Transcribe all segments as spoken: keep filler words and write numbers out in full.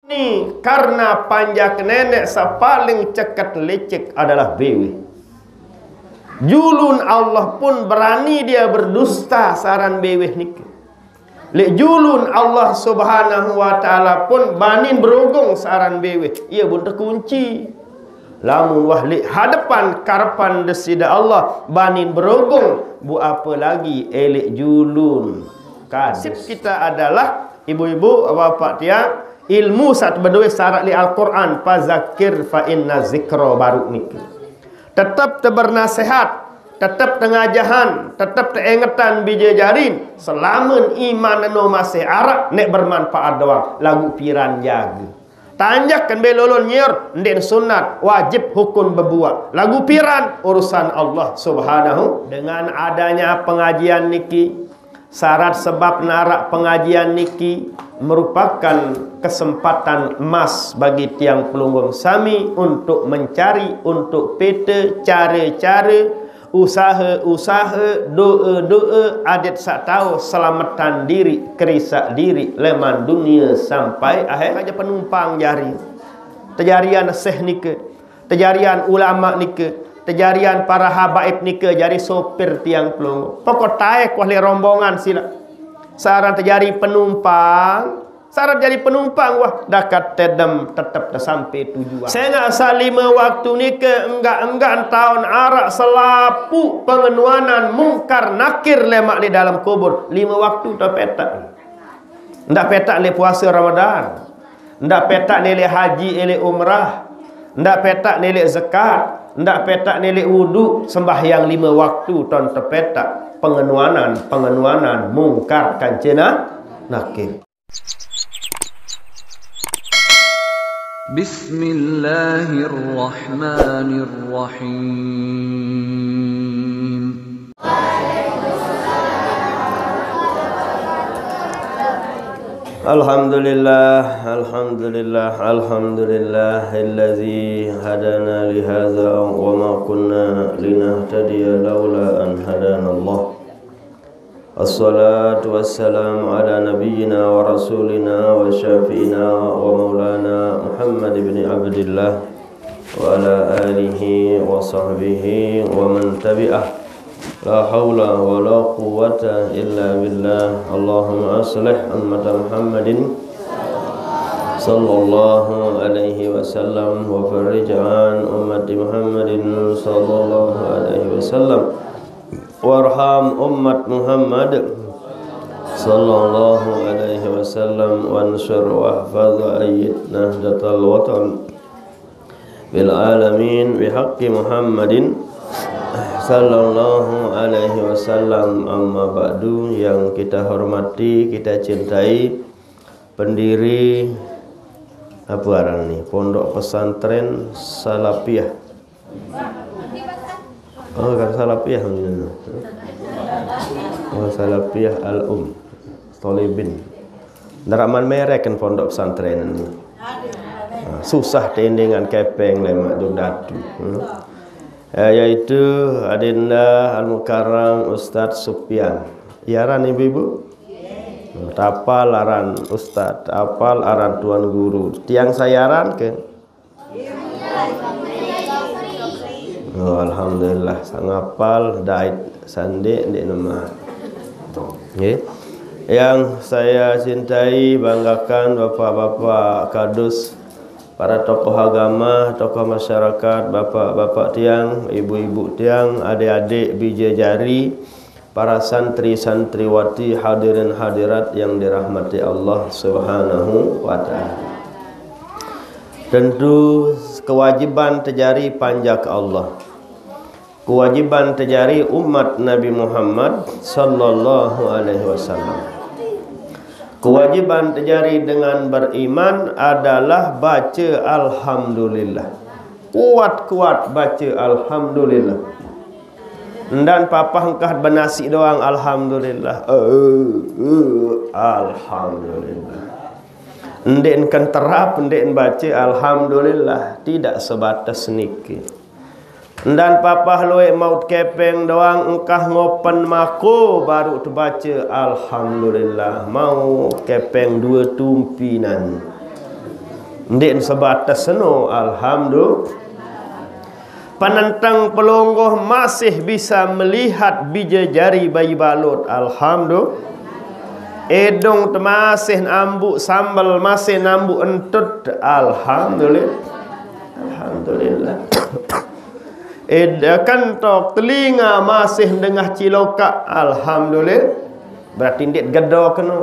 Ni karena panjak nenek sa paling ceket lecek adalah beweh. Julun Allah pun berani dia berdusta saran beweh niki. Lek julun Allah Subhanahu wa Ta'ala pun banin berogong saran beweh. Ia pun terkunci. Lamun wah lek hadepan karepan desida Allah banin berogong, bu apa lagi elek julun. Kadus. Sip kita adalah ibu-ibu, bapak tiang, ilmu saat bedoe syarat li Al-Quran, fazakir fa inna zikro baru niki. Tetap tebernasehat, tetap tengajahan, tetap teengetan bije jarin. Selamen iman eno masih arak, nek bermanfaat doang, lagu piran jaga. Tanjak kan belolon nyiur, ndin sunat, wajib hukum bebuat. Lagu piran, urusan Allah Subhanahu. Dengan adanya pengajian niki, syarat sebab narak pengajian niki merupakan kesempatan emas bagi tiang pelungguh sami untuk mencari, untuk pete cara-cara, usaha-usaha, doa-doa, adat sak tau selametan diri, kerisak diri, leman dunia sampai akhir. Aja penumpang jari. Tejarian seh nike, tejarian ulama nike, tejarian para habaib nike jari sopir tiang pelungguh. Pokok taek wah le rombongan sila. Saran tejari penumpang, saran jadi penumpang wah dakat tedem tetep tesampe tujuan. Sengak salime waktu nike enggak-enggak taun arak selapu pengenuanan mungkar nakir lemak di dalam kubur. Lime waktu tau petak. Ndak petak ni puasa Ramadan. Ndak petak ni lek haji, elek umrah. Ndak petak ni lek zakat. Ndak petak ni lek wudu. Sembahyang lima waktu ton tepetak. Pengenuanan, pengenuanan mungkar kancena nakir. Bismillahirrahmanirrahim. Alhamdulillah, alhamdulillah, alhamdulillahillazi hadana lihadza wa ma kunna linahtadiya laula an hadanallah. Wassalatu wassalamu ala nabiyyina wa rasulina wa syafi'ina wa maulana Muhammad ibn Abdillah wa ala alihi wa sahbihi wa man tabi'ah. La haula wa la quwwata illa billah. Allahumma aslih ummata Muhammadin sallallahu alaihi wasallam wa farrij an ummati Muhammadin sallallahu alaihi wasallam. Warham ummat Muhammad sallallahu alaihi wasallam, wansur wahfaz wa ayyid Nahdlatal Watan bil alamin bihaqqi Muhammadin sallallahu alaihi wasallam. Amma ba'du, yang kita hormati, kita cintai, pendiri apa arang ni, Pondok Pesantren Salafiyah. Oh, kan Salafiyah namanya. Oh, Salafiyah Al-Um Tolibin. Daraman merek kan pondok pesantren ini. Ah, susah tendingan kepeng lemak duk datu. Hmm. Eh, yaitu Adinda Al-Mukarram Ustadz Supian. Yaran ibu-ibu? Tapal aran Ustadz, apal aran Tuan Guru. Tiang sayaran ke? Oh, alhamdulillah, sangapal dait sande ndik nama. Nggih. Yang saya cintai, banggakan bapak-bapak kadus, para tokoh agama, tokoh masyarakat, bapak-bapak tiang, ibu-ibu tiang, adik-adik bije jari, para santri-santriwati, hadirin hadirat yang dirahmati Allah Subhanahu wa taala. Tentu kewajiban tejari panjak Allah. Kewajiban tejari umat Nabi Muhammad sallallahu alaihi wasallam. Kewajiban tejari dengan beriman adalah baca alhamdulillah. Kuat-kuat baca alhamdulillah. Ndan papah engkah benasi doang alhamdulillah. Eh, eh, alhamdulillah. Ndik kan terap, ndik baca alhamdulillah. Tidak sebatas niki. Ndan papah luek maut kepeng doang engkah ngopen mako baru tebaca alhamdulillah. Mau kepeng dua tumpinan. Ndeq sebatas seno, alhamdulillah. Penenteng pelungguh masih bisa melihat bije jari bayi balut, alhamdulillah. Idung te masih nambuk sambel, masih nambuk entut, alhamdulillah. Alhamdulillah. Id-, kentok telinga masih dengah cilokaq, alhamdulillah. Berarti ndeq gedo keno.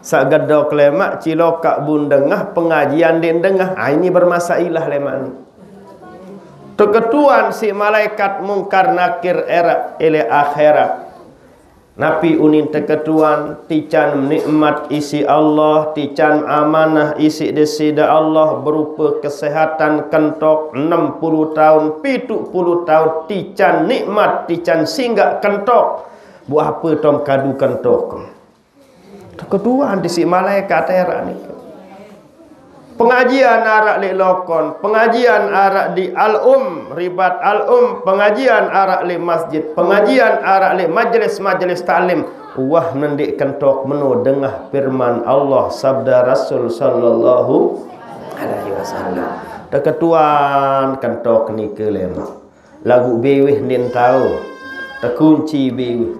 Saq gedo kelemaq cilokaq bun dengah, pengajian ndeq dengah. Ah, ini bermasailah lemaq ni. Teketuan siq malaikat Mungkar Nakir eraq eleq akhirat. Napi unin teketuan? Tican nikmat isiq Allah, tican amanah isiq Deside Allah berupe kesehatan kentok enem puluh taun, pituq puluh taun, tican nikmat, tican singgaq kentok. Buaq ape tom kadu kentok? Teketuan isiq malaikat eraq nike. Pengajian araq leq lokon, pengajian araq di Al-Um, ribat Al-Um, pengajian araq leq masjid, pengajian araq leq majelis-majelis taklim. Wah, mendiq kentok meno dengah firman Allah, sabda Rasul sallallahu alaihi wasallam. Teketuan kentok nike lemaq. Laguq biwih ndeqn tao. Tekunci biwih.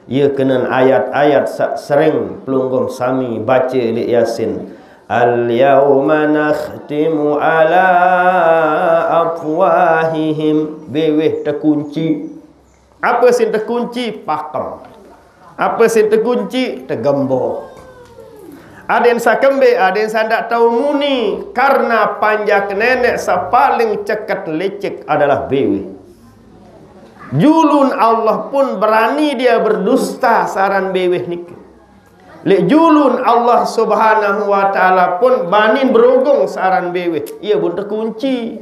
Ie kenen ayat-ayat saq sering pelungguh sami bace leq Yasin. "Al-yauma nakhtimu ala afwahihim." Biwih tekunci. Ape siq tekunci? Pakem. Ape siq tekunci? Tegembok. Adeqn saq kembeq, adeqn saq ndaq tao muni, karena panjak neneq saq paling ceket lecek adalah biwih. Julun Allah pun berani dia berdusta saran biwih nike. Leq julun Allah Subhanahu wa Ta'ala pun banin berogong saran biwih. Ie bun tekunci.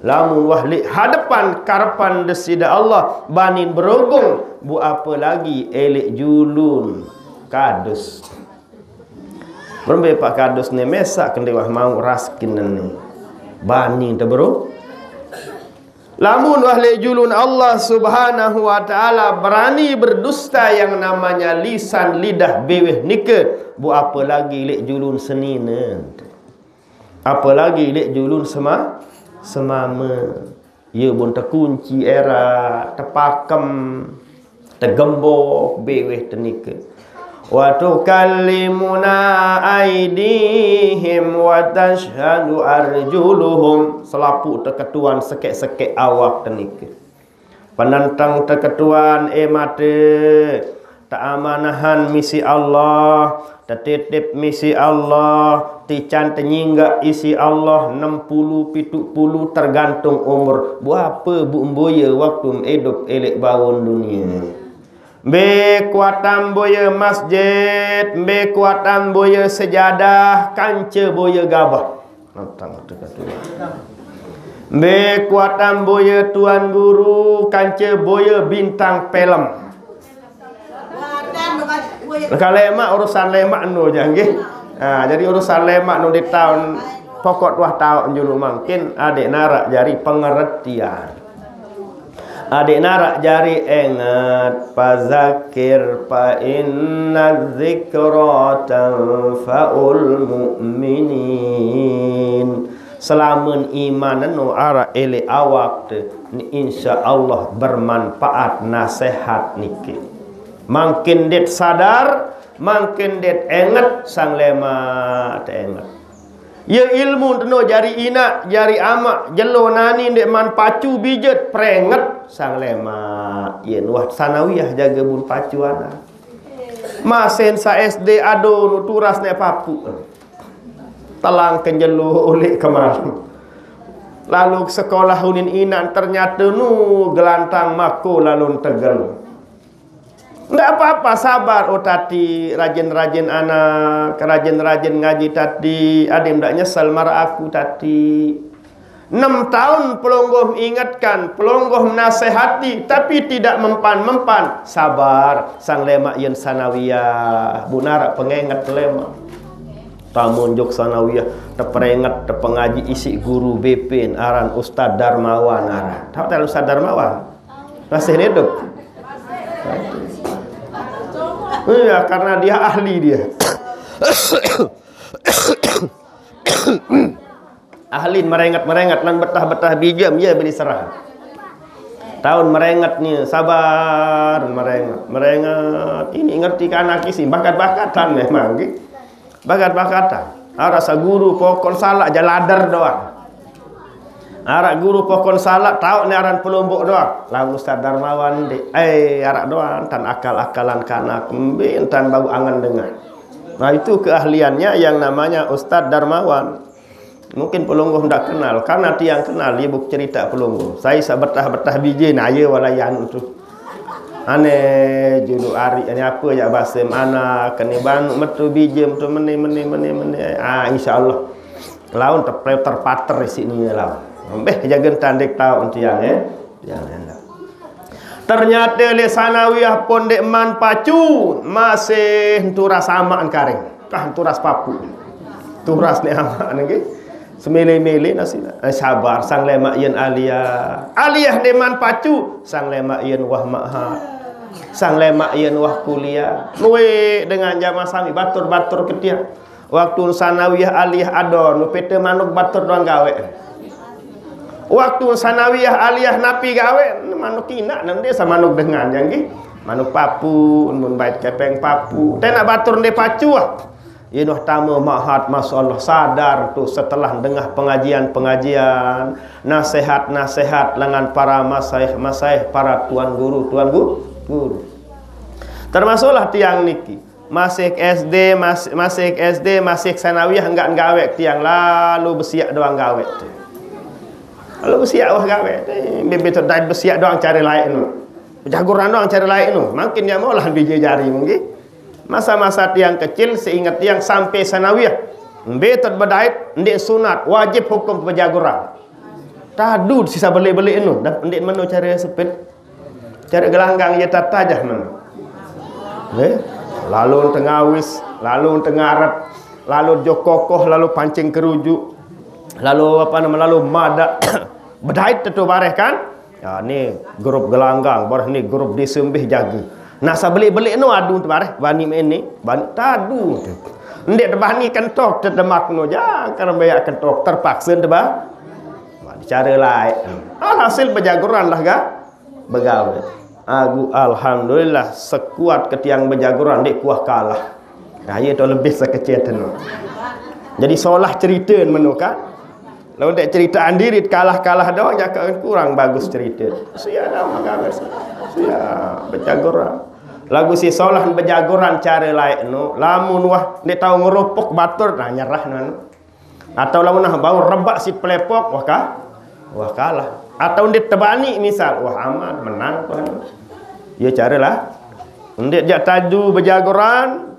Lamun wah leq hadepan karepan Deside Allah banin berogong, buaq ape lagi eleq julun kadus. Berembe paq kadus ne mesaq kende wah mauq raskin ne. Banin tebero. Lamun wah leq julun Allah Subhanahu wa Ta'ala berani berdusta yang namanya lisan lidah biwih nike, buaq ape lagi leq julun senine. Apalagi leq julun sema-, semame. Ie bun tekunci eraq, tepakem, tegembok biwih tenike. "Wa tukallimuna aidihim wa tasyhadu arjuluhum." Selapuq teketuan sekeq-sekeq awak tenike. Penenteng teketuan, eh, mate, teamanahan misi Allah, tetitip misi Allah, tican tenyinggaq isi Allah, enem puluh, pituq puluh, tergantung umur. Buaq ape buq mboye waktu idup eleq bawon dunie. Mbe kuatan boye masjid, mbe kuatan boye sejadah, kance boye gabah. Nentang teketuan. Mbe kuatan boye tuan guru, kance boye bintang pelem. Kalau lemaq, urusan lemaq no jaq nggih. Nah, jadi urusan lemaq no di taun pokok wah taoq julu mangkin adeq naraq jari pengertian. Adeq naraq jari enget, "Fazakir fa inna dzikra tanfaul mu'minin." Selamen iman eno araq eleq awak te, ni insya Allah bermanfaat nasehat niki. Mangkin det sadar, mangkin det enget sang lemaq teenget. Ye ilmu teno jari inaq, jari amaq, jelo nani ndeqman pacu bijet, prenget sang lemaq. Yen wah sanawiyah jage bun pacu anak. Masen sa S D ado nu turas neq papuq. Telang ke jelo uleq ke malem. Lalu sekolah unin inaq ternyate nu gelantang mako lalun tegel. Ndak apa-apa, sabar. Oh, tati rajin-rajin anak, rajin-rajin ngaji tati, adeq ndak nyesel maraq aku tati. Enem taun pelungguh ingetkan, pelungguh nasehati, tapi tidak mempan-mempan. Sabar, sang lemaq yen sanawiyah, bun araq pengenget lemaq. Tamun jok sanawiyah, teperinget, tepengaji isiq guru B P aran Ustaz Darmawan aran. Tahu tak Ustaz Darmawan? Masih hidup? Iya, karena dia ahli dia. Ahlin merenget-merenget lan betah-betah bijem, ye beli serah. Taun merenget ni, sabar, merenget, merenget. Ini ngerti kanak isi, bakat-bakatan memang, gitu. Bakat-bakatan. Arasa guru pokon salak jalader doang. Arak guru pokon salak, tahu ni aran pelombok doang. Lagu Ustaz Darmawan, dek. Eh, arak doang, tan akal-akalan kanak, mbin tan bau angan dengar. Nah, itu keahliannya yang namanya Ustaz Darmawan. Mungkin pelungguh ndak kenal, karena tiang kenal, dia buku cerita pelungguh. Saya sabetah-betah bije, nah, ye walayan tu. Ane julu ari, ane apa ya, basem anak, kene banu metu bije, metu meni, meni, meni, meni. Ah, insya Allah. Laun terpater, terpater sini laun. Ambeh jagen tandik tahu tiang, eh. Tiang, eh. Ternyata le sanawiyah pun dek man pacu, masih turas amak karing. Kah turas papu. Turas ni amak nengke. Semele-mele nasi. Eh, sabar, sang lemak yen aliyah. Aliyah dek man pacu, sang lemak yen wah maha. Sang lemak yen wah kuliah. Luwe dengan jamaah sami, batur-batur ketiak. Waktu sanawiyah aliyah adon, pete manuk batur doang gawe. Waktu sanawiyah aliyah napi gawe, manuk inak nang desa manuk dengan janggi. Manuk papu, mun bait kepeng papu. Tena batur nde pacu ah. Yen wah tama mahat, masya Allah, sadar tu setelah dengah pengajian-pengajian, nasihat-nasihat lengan para masaih-masaih, para tuan guru, tuan guru, guru. Termasuklah tiang niki. Masih S D, mas-, masih S D, masih sanawiyah enggak gawe tiang, lalu besiak doang gawe tu. Lalu besiak wah gawe tu. Bibit tu dait besiak doang cari lain tu. Jaguran doang cari lain tu. Makin dia maulah bije jari mungkin. Masa-masa tiang kecil, seingat tiang sampai sanawiyah. Mbe tut bedait, ndik sunat, wajib hukum bejaguran. Tadu sisa beli-beli enu, dah ndik menu cara sepit. Cara gelanggang ye tatajah menu. Eh? Lalu tengawis, lalu tengarat, lalu jokokoh, lalu pancing kerujuk, lalu apa nama, lalu madak. Bedait tetu bareh kan? Ya, ni grup gelanggang, bareh ni grup disembih jaga. Nah, sabeli-beli nu adu tu bareh, bani mene, bani tadu tu. Ndik tebani kentok tedemak nu, jangan bayak kentok, terpaksa tebah. Wah, cara lain. Alhasil bejaguran lah ga? Begawe. Agu alhamdulillah sekuat ketiang bejaguran ndik kuah kalah. Nah, ye tu lebih sekecil tu. Jadi solah cerita menu kan? Lalu dek cerita andirit kalah-kalah doang, jaka kurang bagus cerita. Sia dah makan sia bejaguran. Lagu si solah bejaguran cara lain nu, lamun wah ndik tahu ngerupuk batur, nah nyerah nu. Atau lamun nah bau rebak si pelepok, wah ka, wah kalah. Atau ndik tebani misal, wah aman, menang tuan. Ya cara lah. Ndik jak tadu bejaguran,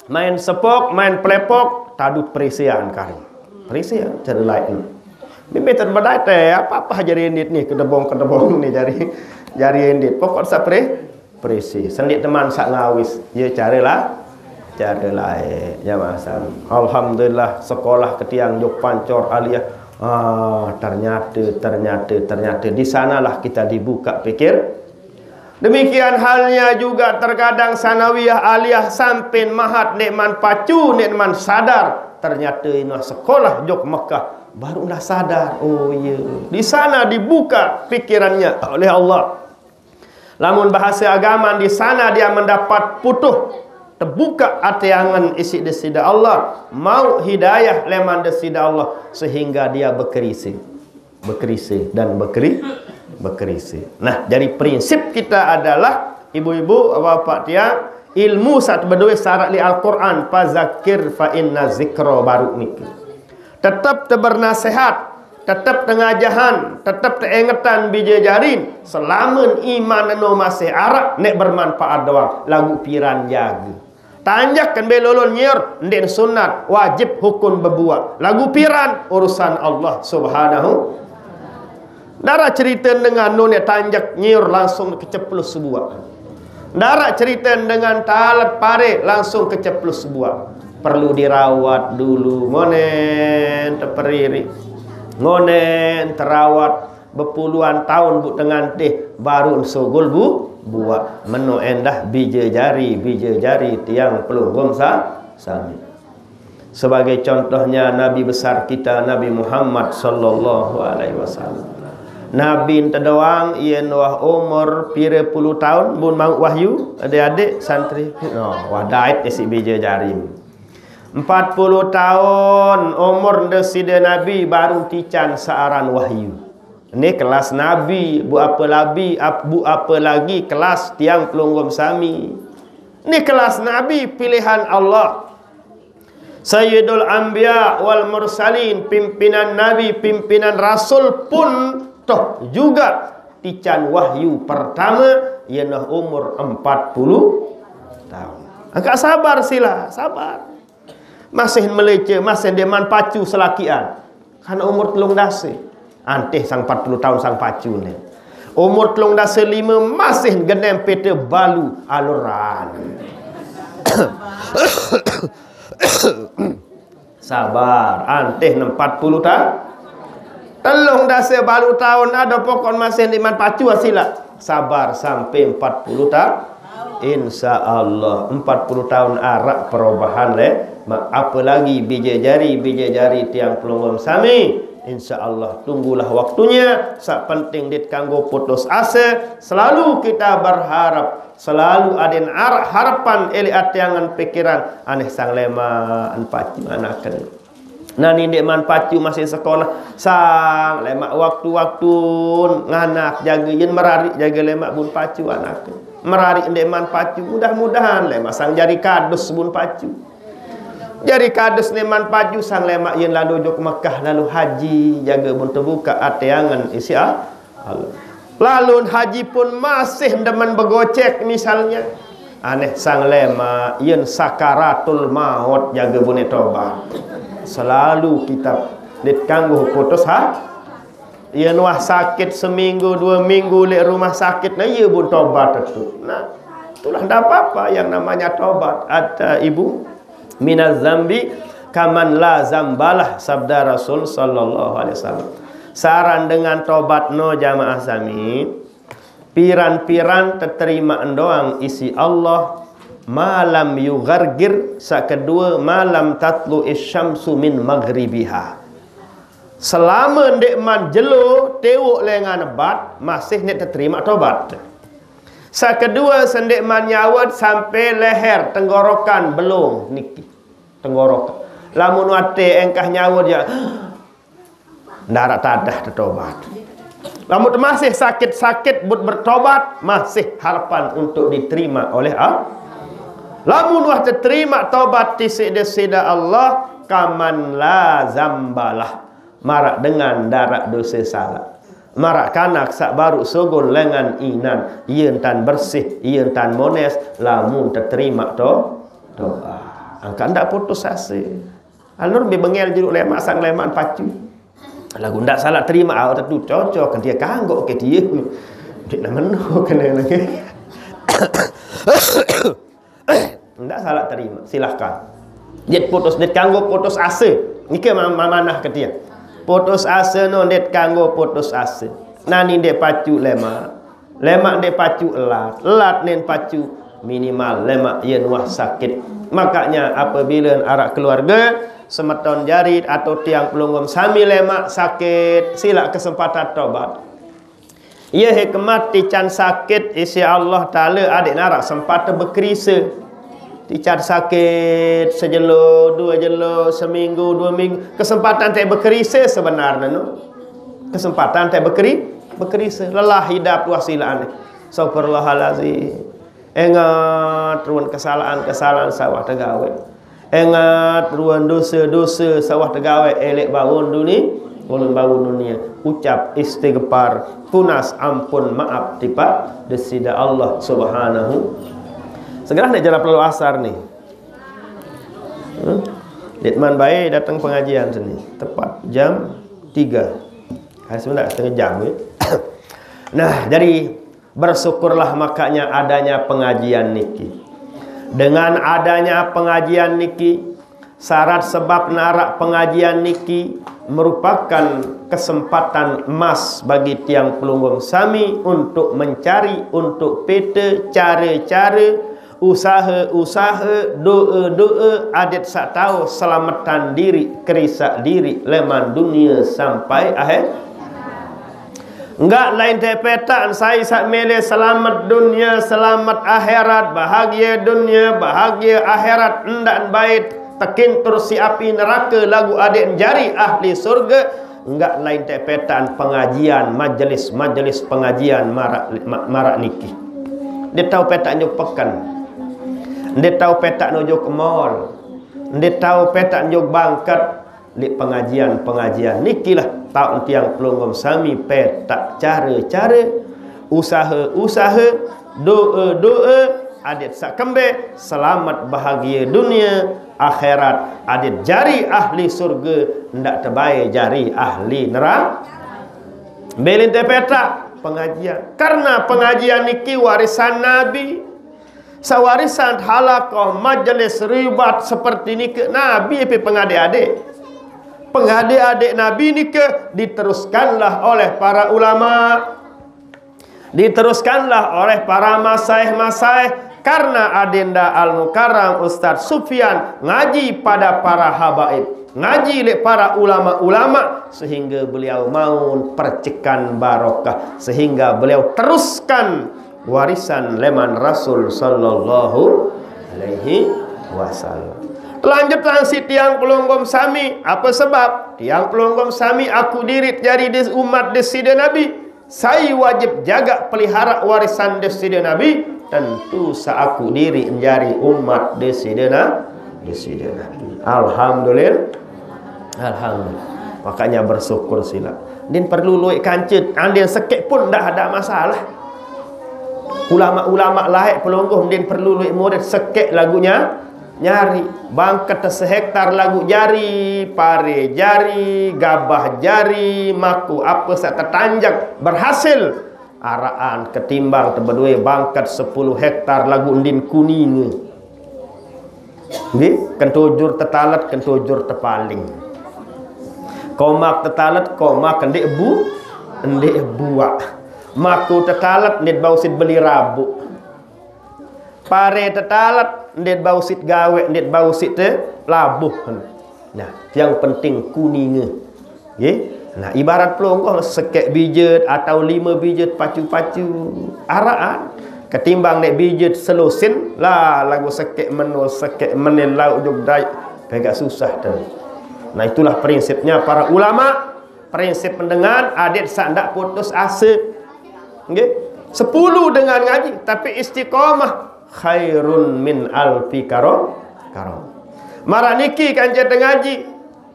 main sepok, main pelepok, tadu perisian kari. Perisian, cara lain. Bibi terbedai teh, apa-apa jari endit ni, kedebong-kedebong ni jari, jari endit. Pokok sapre, perisi. Sendik teman sak ngawis. Ya, cara lah. Cara lain. Ya, masam. Alhamdulillah, sekolah ketiang juk pancor aliyah. Ah, ternyata, ternyata, ternyata. Di sanalah kita dibuka pikir. Demikian halnya juga terkadang sanawiyah aliyah sampin mahat nikman pacu nikman sadar. Ternyata inah sekolah jok Mekah. Barulah sadar. Oh iya. Di sana dibuka pikirannya oleh Allah. Lamun bahasa agama di sana dia mendapat putuh. Terbuka ati angen isi desida Allah. Mau hidayah leman desida Allah. Sehingga dia berkerisik. Berkerisik dan berkeri, berkerisik. Nah, jadi prinsip kita adalah, ibu-ibu, bapak tiang, ilmu satu berdua syarat li Al-Quran, fazakir fa inna zikro baru niki. Tetap tebernasehat, tetap tengajahan, tetap teengetan bija jarin, selamun iman eno masih arak, nek bermanfaat doang, lagu piran jaga. Tanjak kan belolon nyiur, ndik sunat, wajib hukum bebuat. Lagu piran, urusan Allah Subhanahu. Dara cerita dengan nune tanjak nyiur langsung keceplus sebuah. Dara cerita dengan talat pare langsung keceplus sebuah. Perlu dirawat dulu, ngonen teperiri. Ngonen terawat. Bepuluhan taun bu tengantih baru ensugul bu buat. Meno endah bija jari, bija jari tiang pelunggum sa, sami. Sebagai contohnya Nabi besar kita, Nabi Muhammad sallallahu alaihi wasallam. Nabi ente doang, yen wah umur pire puluh tahun, bun mau wahyu, adik-adik santri. Oh, wah dait isi bija jari. Empat puluh tahun umur deside Nabi baru tican searan wahyu. Ini kelas Nabi, bu apa labi, ap, bu apa lagi kelas tiang pelungguh sami. Ini kelas Nabi pilihan Allah. Sayyidul Anbiya wal Mursalin, pimpinan Nabi, pimpinan Rasul pun toh juga tican wahyu pertama, yenah umur empat puluh tahun. Angkat sabar sila, sabar. Masih melece, masih deman pacu selakian. Karena umur telung dase. Antih sang empat puluh tahun sang pacu ni. Umur telung dase lima masih genem pete balu aluran. Sabar, antih empat puluh tahun. Telung dase balu tahun ada pokok masih deman pacu sila. Sabar sampai empat puluh tahun. Insya Allah empat puluh tahun arak perubahan le. Ma-, apalagi bija jari, bija jari tiang pelungguh sami. Insya Allah tunggulah waktunya. Sak penting dit kanggo putus asa. Selalu kita berharap, selalu aden arak harapan elek ati angen pikiran. Aneh sang lemak en pacu anaken. Nani ndeqman pacu masih sekolah, sang lemak waktu-waktu nganak jage yen merariq jage lemak bun pacu anaken. Merariq ndeqman pacu, mudah-mudahan lemak sang jari kadus bun pacu. Jari kadus ndeqman pacu sang lemak yen lalo jok Mekah lalo haji jage bun tebuka ate angen isi a-, Lalun haji pun masih demen begocek misalnya. Aneh sang lemak, yen sakaratul maut jage bune tobat. Selalu kita dit kanggo putus ha. Yen wah sakit seminggu, dua minggu lek rumah sakit, nah iya bun tobat tetu. Nah, itulah ndak apa-apa yang namanya tobat. Ada ibu minaz zambi kaman la zambalah, sabda Rasul sallallahu alaihi wasallam. Saran dengan tobat no jamaah sami, piran-piran teterima endoang isi Allah, malam yugargir, sak kedua malam tatlu isyamsu min maghribiha. Selama ndek man jelo tewok lengan bat, masih nek teterima tobat. Sak kedua sendek man nyawet sampai leher tenggorokan belong niki. Tenggorok. Lamun wate engkah nyawa dia, ndak araq tadah tetobat. Lamun masih sakit-sakit but bertobat, masih harapan untuk diterima oleh Allah. Lamun wah teterima tobat tisik desida Allah, kaman la zambalah. Marak dengan darak dosa salah. Marak kanak sak baru sogon lengan inan, iya entan bersih, iya entan mones, lamun teterima to, tobat. Angkat ndak putus asa. Alur be bengel jeruk lemak sang lemak pacu. Lagu ndak salah terima, ah, tentu cocok ke dia, kanggo ke dia. Dia nak menu kena lagi. Ndak salah terima, silahkan. Dia putus, dia kanggo putus asa. Nike ma-, ma-, manah ke dia. Putus asa no, dia kanggo putus asa. Nani dia pacu lemak. Lemak ndeq pacu elat, elat nen pacu minimal lemak yen wah sakit. Makanya apabila araq keluarge, semeton jari atau tiang pelungguh sami lemak sakit, silaq kesempatan tobat. Ye hikmat tican sakit isi Allah Taala adeq naraq sempat bekerise. Tican sakit sejelo, dua jelo, seminggu, dua minggu, kesempatan te bekerise sebenarnya no. Kesempatan te bekeri-, bekerise. Lelah idap wah silaq ane. Astagfirullahalazim. Engat ruan kesalahan-kesalahan sawah tegawe. Engat ruan dosa-dosa sawah tegawe elek bawon duni, ulun bawon dunia. Ucap istighfar, tunas ampun maaf tipa Desida Allah Subhanahu. Segerah nek jalan perlu asar nih. Hmm? Ditman bae datang pengajian sini. Tepat jam tiga. Hari sebentar setengah jam ya. Nah, jadi bersyukurlah makanya adanya pengajian niki. Dengan adanya pengajian niki, syarat sebab narak pengajian niki merupakan kesempatan emas bagi tiang pelungguh sami untuk mencari, untuk pete cara-cara usaha-usaha, doa-doa, adat saq tao selametan diriq, kerisak diriq leman dunie sampai akhir. Enggak lain te petaqn sai saq mele selamet dunie, selamet akhirat, bahagie dunie, bahagie akhirat, ndaq bait tekintur siq api nerake laguq adeqn jari ahli surge, enggak lain te petaqn pengajian, majelis-majelis pengajian maraq, ma-, maraq niki. Ndeq tao petaq njok peken. Ndeq tao petaq njok mall. Ndeq tao petaq njok bangket. Leq pengajian-pengajian nikilah taoq tiang pelungguh sami petaq care-care, usaha-usaha, doa-doa, adeq saq kembe selamet bahagie dunie, akhirat, adeq jari ahli surge, ndaq tebae jari ahli nerake. Mbe lain te petaq pengajian. Karena pengajian niki warisan Nabi. Sewarisan halaqah majelis ribat seperti nike Nabi pe pengadeq-adeq. Pengadeq-adeq Nabi nike diteruskanlah oleh para ulama. Diteruskanlah oleh para masaih-masaih, karena Adinda Al-Mukarram Ustaz Sufyan ngaji pada para habaib, ngaji leq para ulama-ulama, sehingga beliau maun percikan barokah, sehingga beliau teruskan warisan leman Rasul sallallahu alaihi wasallam. Lanjut langsung tiang pelungguh sami, apa sebab? Tiang pelungguh sami aku diriq jari di umat Deside Nabi. Sai wajib jagaq pelihara warisan Deside Nabi, tentu saq aku diriq jari umat Deside Na-, Deside Nabi. Alhamdulillah. Alhamdulillah. Makanya bersyukur silaq. Ndin perlu lueq kance, andin sekeq pun ndak ada masalah. Ulama-ulama laeq pelungguh ndin perlu lueq murid sekeq laguq nya-, nyari. Bangket sehektar laguq jari, pare jari, gabah jari, mako ape saq tetanjak berhasil. Araqan ketimbang te bedoe bangket sepulu hektar laguq ndin kuninge. Nggih, kentujur tetalet, kentujur tepaling. Komak tetalet, komak ndeq bu-, ndeq buaq. Mako tetalet, ndeq bau siq beli rabuk. Pare tetalet, ndeq bau siq gaweq, ndeq bau siq te labuh. Nah, yang penting kuninge. Nggih. Nah, ibarat pelungguh sekeq bijet atau lime bijet pacu-pacu araqan. Ketimbang ndeq bijet selusin, lah, laguq sekeq meno, sekeq menin lauq jok daiq, pegaq susah te. Nah, itulah prinsipnya para ulama, prinsip dengan adeq saq ndaq putus ase. Nggih. Sepulu dengan ngaji, tapi istiqomah khairun min alfi karo-, karo. Maraq niki kance te ngaji,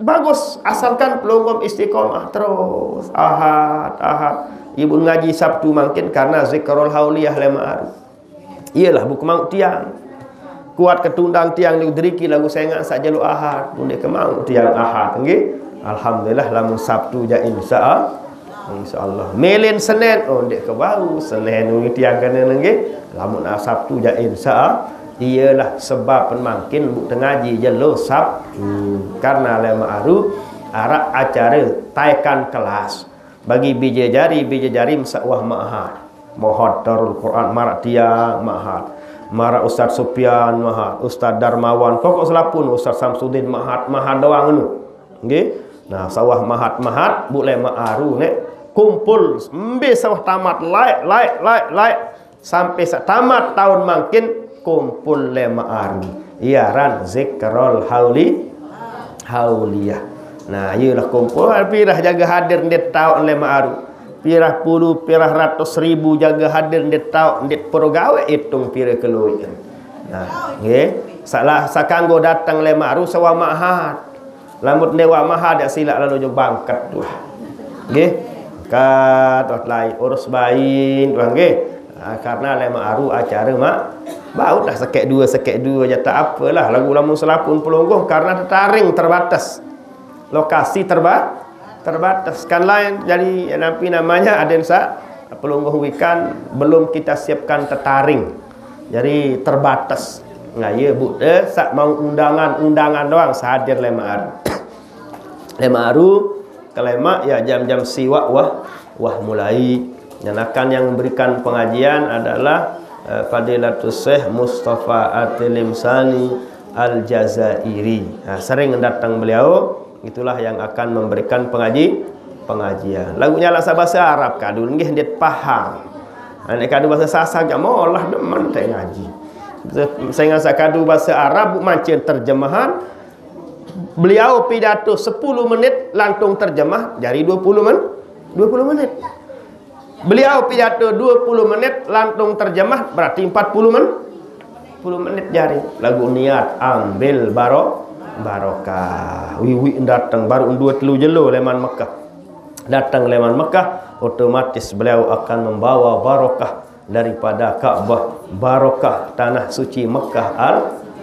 bagus, asalkan pelungguh istiqomah terus. Ahad, ahad. Ibu ngaji Sabtu mangkin karena zikrul hauliyah lemaq aru. Iyalah, buq kemauq tiang. Kuat ketundang tiang niku deriki laguq sengaq saq jelo ahad. Mun ndeq kemauq tiang ahad, nggih. Alhamdulillah, lamun Sabtu jaq insya Allah. Insyaallah. Melen Senen, oh, ndeq kebau. Senen niki tiang kene nggih. Lamun, ah, Sabtu jaq insya, iyalah sebab mangkin buq tengaji jelo Sabtu. Karena lemaq aru araq acare taekan kelas. Bagi bije jari, bije jari mesaq wah ma'had. Ma'had Darul Quran, maraq tiang ma'had. Maraq Ustaz Sufyan ma'had, Ustaz Darmawan, pokok selapun Ustaz Samsudin ma'had, ma'had doang enu. Nggih. Nah, saq wah ma'had-ma'had, buq lemaq aru neq kumpul, mbe saq wah tamat laeq, laeq, laeq, laeq. Sampai saq tamat taun mangkin kumpul lemaq aru. Ie aran zikrul hauli-, hauliyah. Nah, iyalah kumpul, pirah jage hadir ndeq taoq lemaq aru. Pirah pulu, pirah ratus ribu jage hadir ndeq taoq, ndeq poro gaweq itung pire keluiq. Nah, nggih. Saq lah, saq kanggo dateng lemaq aru saq wah ma'had. Lamun ndeq wah ma'had, silaq lalo jok bangket tuh. Nggih. Kat, wah, lai urus bain tuh, nggih. Ah, karena lemaq aru acare maq, baut lah sekeq due, sekeq due, jaq tak apelah. Laguq lamun selapun pelungguh karena tetaring terbatas. Lokasi terba-, terbatas. Kan lain, jadi, napi namanya, aden saq pelungguh wikan belum kita siapkan tetaring. Jadi terbatas. Nah, iye, Bu, eh, saq mau undangan, undangan doang saq hadir lemaq aru. Lemaq aru, kelemaq, ya, jam-jam siwaq wah, wah mulai. Dan akan yang memberikan pengajian adalah Eh, Fadilatus Syekh Mustafa Atilimsani Al-Jazairi. Nah, sering datang beliau, itulah yang akan memberikan pengaji pengajian. Lagunya lah bahasa Arab kadu nggih ndet paham. Anak kadu bahasa Sasak gak molah demen tak ngaji. Saya ngasa kadu bahasa Arab bu mancing terjemahan. Beliau pidato sepuluh menit lantung terjemah jadi dua puluh men dua puluh menit. Beliau pidato dua puluh menit lantung terjemah berarti empat puluh men 10 menit jari. Lagu niat ambil baro barokah. Wiwi datang baru dua telu jelo leman Mekah. Datang leman Mekah, otomatis beliau akan membawa barokah daripada Ka'bah, barokah tanah suci Mekah Al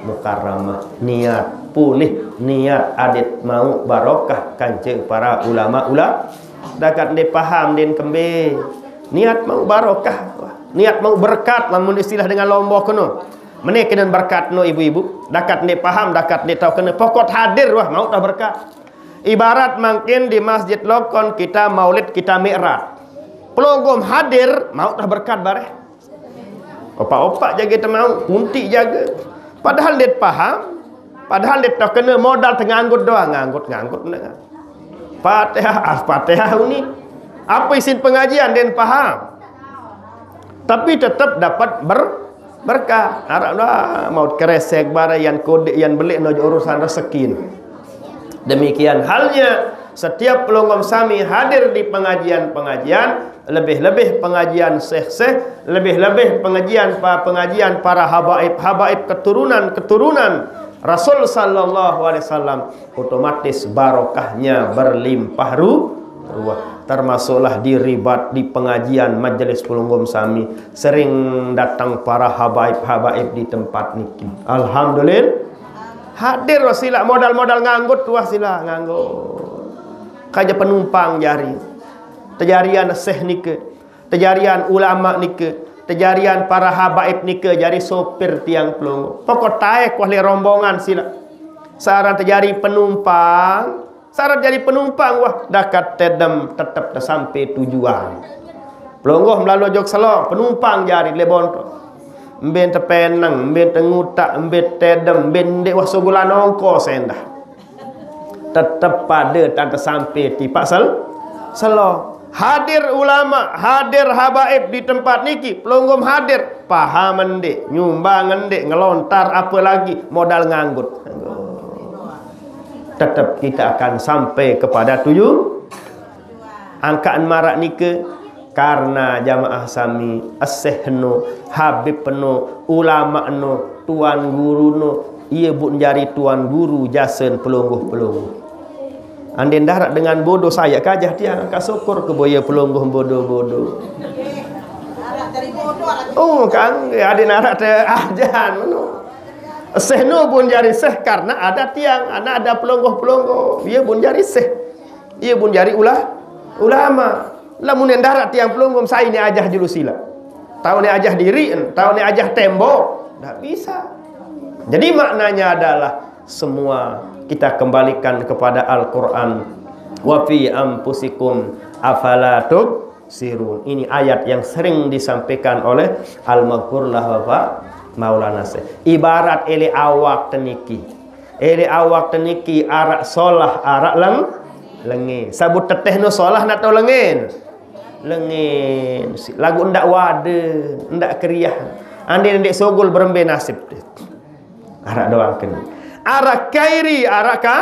Mukarramah. Niat pulih, niat adit mau barokah kanca para ulama-ulama. Dakat nde paham din kembe. Niat mau barokah, niat mau berkat lamun istilah dengan Lombok keno. Mene kenen berkat no ibu-ibu. Dakat nde paham, dakat nde tahu kena pokok hadir wah mau tah berkat. Ibarat mangkin di masjid lokon kita maulid kita mi'raj. Pelonggom hadir mau tah berkat bareh. Opak-opak jaga temau, kunti jaga. Padahal dia paham, padahal dia tahu kena modal tenganggut doang, nganggut-nganggut mendengar. Fatihah, Al-Fatihah uni. Apa isin pengajian dia paham? Tapi tetap dapat ber berkah. Arab dah mau keresek bareh yang kodik yang belik no urusan rezeki. Demikian halnya setiap pelonggom sami hadir di pengajian-pengajian, lebih-lebih pengajian syekh-syekh, lebih-lebih pengajian pa pengajian para habaib-habaib keturunan-keturunan Rasul sallallahu alaihi wasallam, otomatis barokahnya berlimpah ru ruah. Termasuklah di ribat di pengajian majelis pelonggom sami sering datang para habaib-habaib di tempat niki. Alhamdulillah. Hadir wah sila modal-modal nganggut tuah sila nganggut. Kaja penumpang jari. Tejarian syekh nike, tejarian ulama nike, tejarian para habaib nike jari sopir tiang pelongo. Pokok taek wah le rombongan sila. Saran tejari penumpang, saran jadi penumpang wah dakat tedem tetep sampai tujuan. Pelongoh melalu jok selo penumpang jari lebonto. Mben tepeneng, mben tengutak, mben tedem, mben ndek wah sugulan ongko sendah. Tetep pada tante sampai tipak sel selo. Hadir ulama, hadir habaib di tempat niki, pelonggom hadir, paham ndek, nyumbang ndek, ngelontar apa lagi modal nganggut. Tetap kita akan sampai kepada tuju angkaan marak nike karena jamaah sami, syekh no, habib no, ulama no, tuan guru no, ia buk jari tuan guru jasen pelungguh-pelungguh. Andai darat dengan bodoh saya kajah tiang ka syukur ke boya pelungguh bodoh-bodoh. Oh, kan ada narak te ajan meno. Syekh no bun jari syekh karena ada tiang, ana ada pelungguh-pelungguh. Ia bun jari syekh. Ia bun jari ula ulama. Lamun darat tiang pelungguh sai ni ajah julu sila. Tahu ni ajah diri, tahu ni ajah tembok. Tak bisa. Jadi maknanya adalah semua kita kembalikan kepada Al-Quran. Wa fi anfusikum afala tubsirun. Ini ayat yang sering disampaikan oleh Al-Maghfur lahu wa Maulana Syekh. Ibarat ele awak teniki. Ele awak teniki arak solah, arak leng lenge. Sabut teteh no solah nak tahu lengen. Lengen. Lagu ndak wade, ndak keriah. Andi ndik sogol berembe nasib deh. Arak doang kena. Arak kairi, arak ka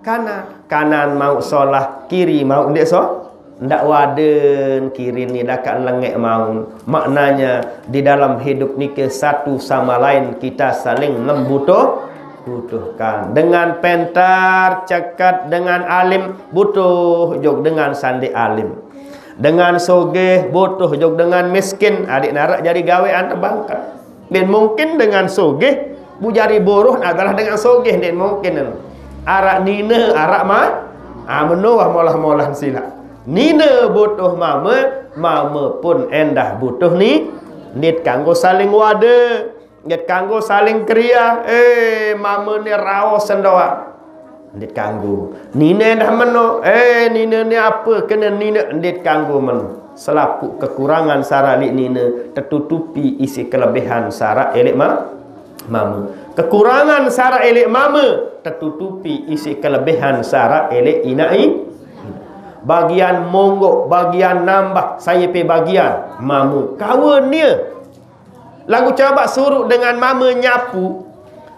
kanan. Kanan mau solah, kiri mau ndik so ndak waden kiri ni dakat lengek maun. Maknanya di dalam hidup nike satu sama lain kita saling membutuh butuhkan. Dengan pentar cekat dengan alim butuh jog dengan sandi alim. Dengan sogeh butuh jog dengan miskin. Adik narak jari gawe antar bangkat. Ben mungkin dengan sogeh bu jari buruh adalah dengan sogeh den mungkin. Arak nina arak ma ah, meno wah molah-molah sila. Nina butuh mama, mama pun endah butuh ni. Nit kanggo saling wade, nit kanggo saling keriah. Eh, mama ni raos sendoa. Ndeq kanggo. Nine dah meno, eh, nine ni ape kene nine, ndeq kanggo meno. Selapuq kekurangan saq araq leq nine tetutupi isiq kelebihan saq araq leq ma-, mame. Kekurangan saq araq leq mame tetutupi isiq kelebihan saq araq leq inaq i-, bagian monggok, bagian nambah, sai pe bagian mame. Kawen ie. Laguq coba suruq dengan mame nyapu,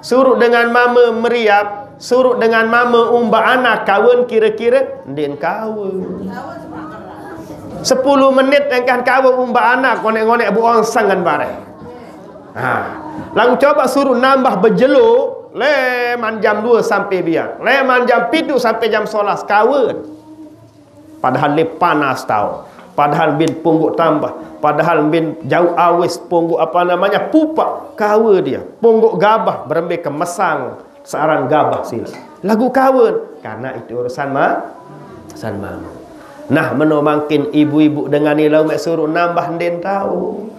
suruq dengan mame meriap, suruq dengan mame umbaq anak, kawen kire-kire? Ndeqn kawen. Sepulu menit engkah kawen umbaq anak, ngoneq-ngoneq buong sengen bareh. Ha. Laguq coba suruq nambah bejelo, leman jam due sampe biang, leman jam pituq sampe jam solas, kawen. Padahal leq panas taoq. Padahal mbin ponggoq tambah. Padahal mbin jauq awis ponggoq, apa namanya, pupaq. Kawen ie. Ponggoq gabah berembe kemesang searan gabah silaq. Laguq kawen. Karena itu urusan ma-, urusan mame. Nah, meno mangkin ibu-ibu dengan ilauq meq suruq nambah ndeqn taoq.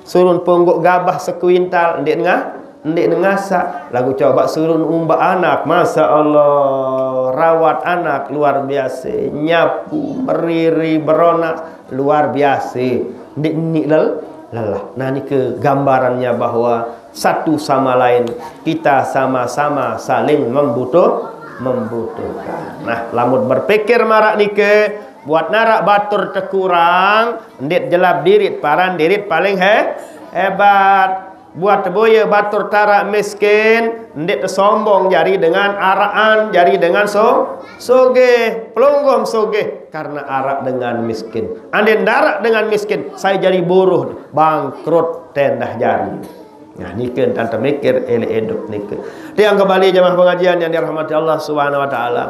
Suruq ponggoq gabah sekuintal, ndeq nga-, ndeq ngasaq. Laguq coba suruq umbaq anak, masya Allah, rawat anak luar biase, nyapu, meriri, beronak luar biase. Ndeq niq lel-, lelah. Nah, nike gambarannya bahwa satu sama lain kita sama-sama saling membutuh-, membutuhkan. Nah, lamun berpikir maraq nike, buat naraq batur tekurang, ndeq jelap dirit, paran dirit paling he-, hebat. Buat teboye batur taraq miskin, ndeq tesombong jari dengan araqan, jari dengan so-, sogeh. Pelungguh sogeh karena araq dengan miskin. Andeqn ndaraq dengan miskin, sai jari buruh, bangkrut tendah jari. Nah, nike ntan temikir eleq idup nike. Tiang kembali jemaah pengajian yang dirahmati Allah Subhanahu wa Ta'ala.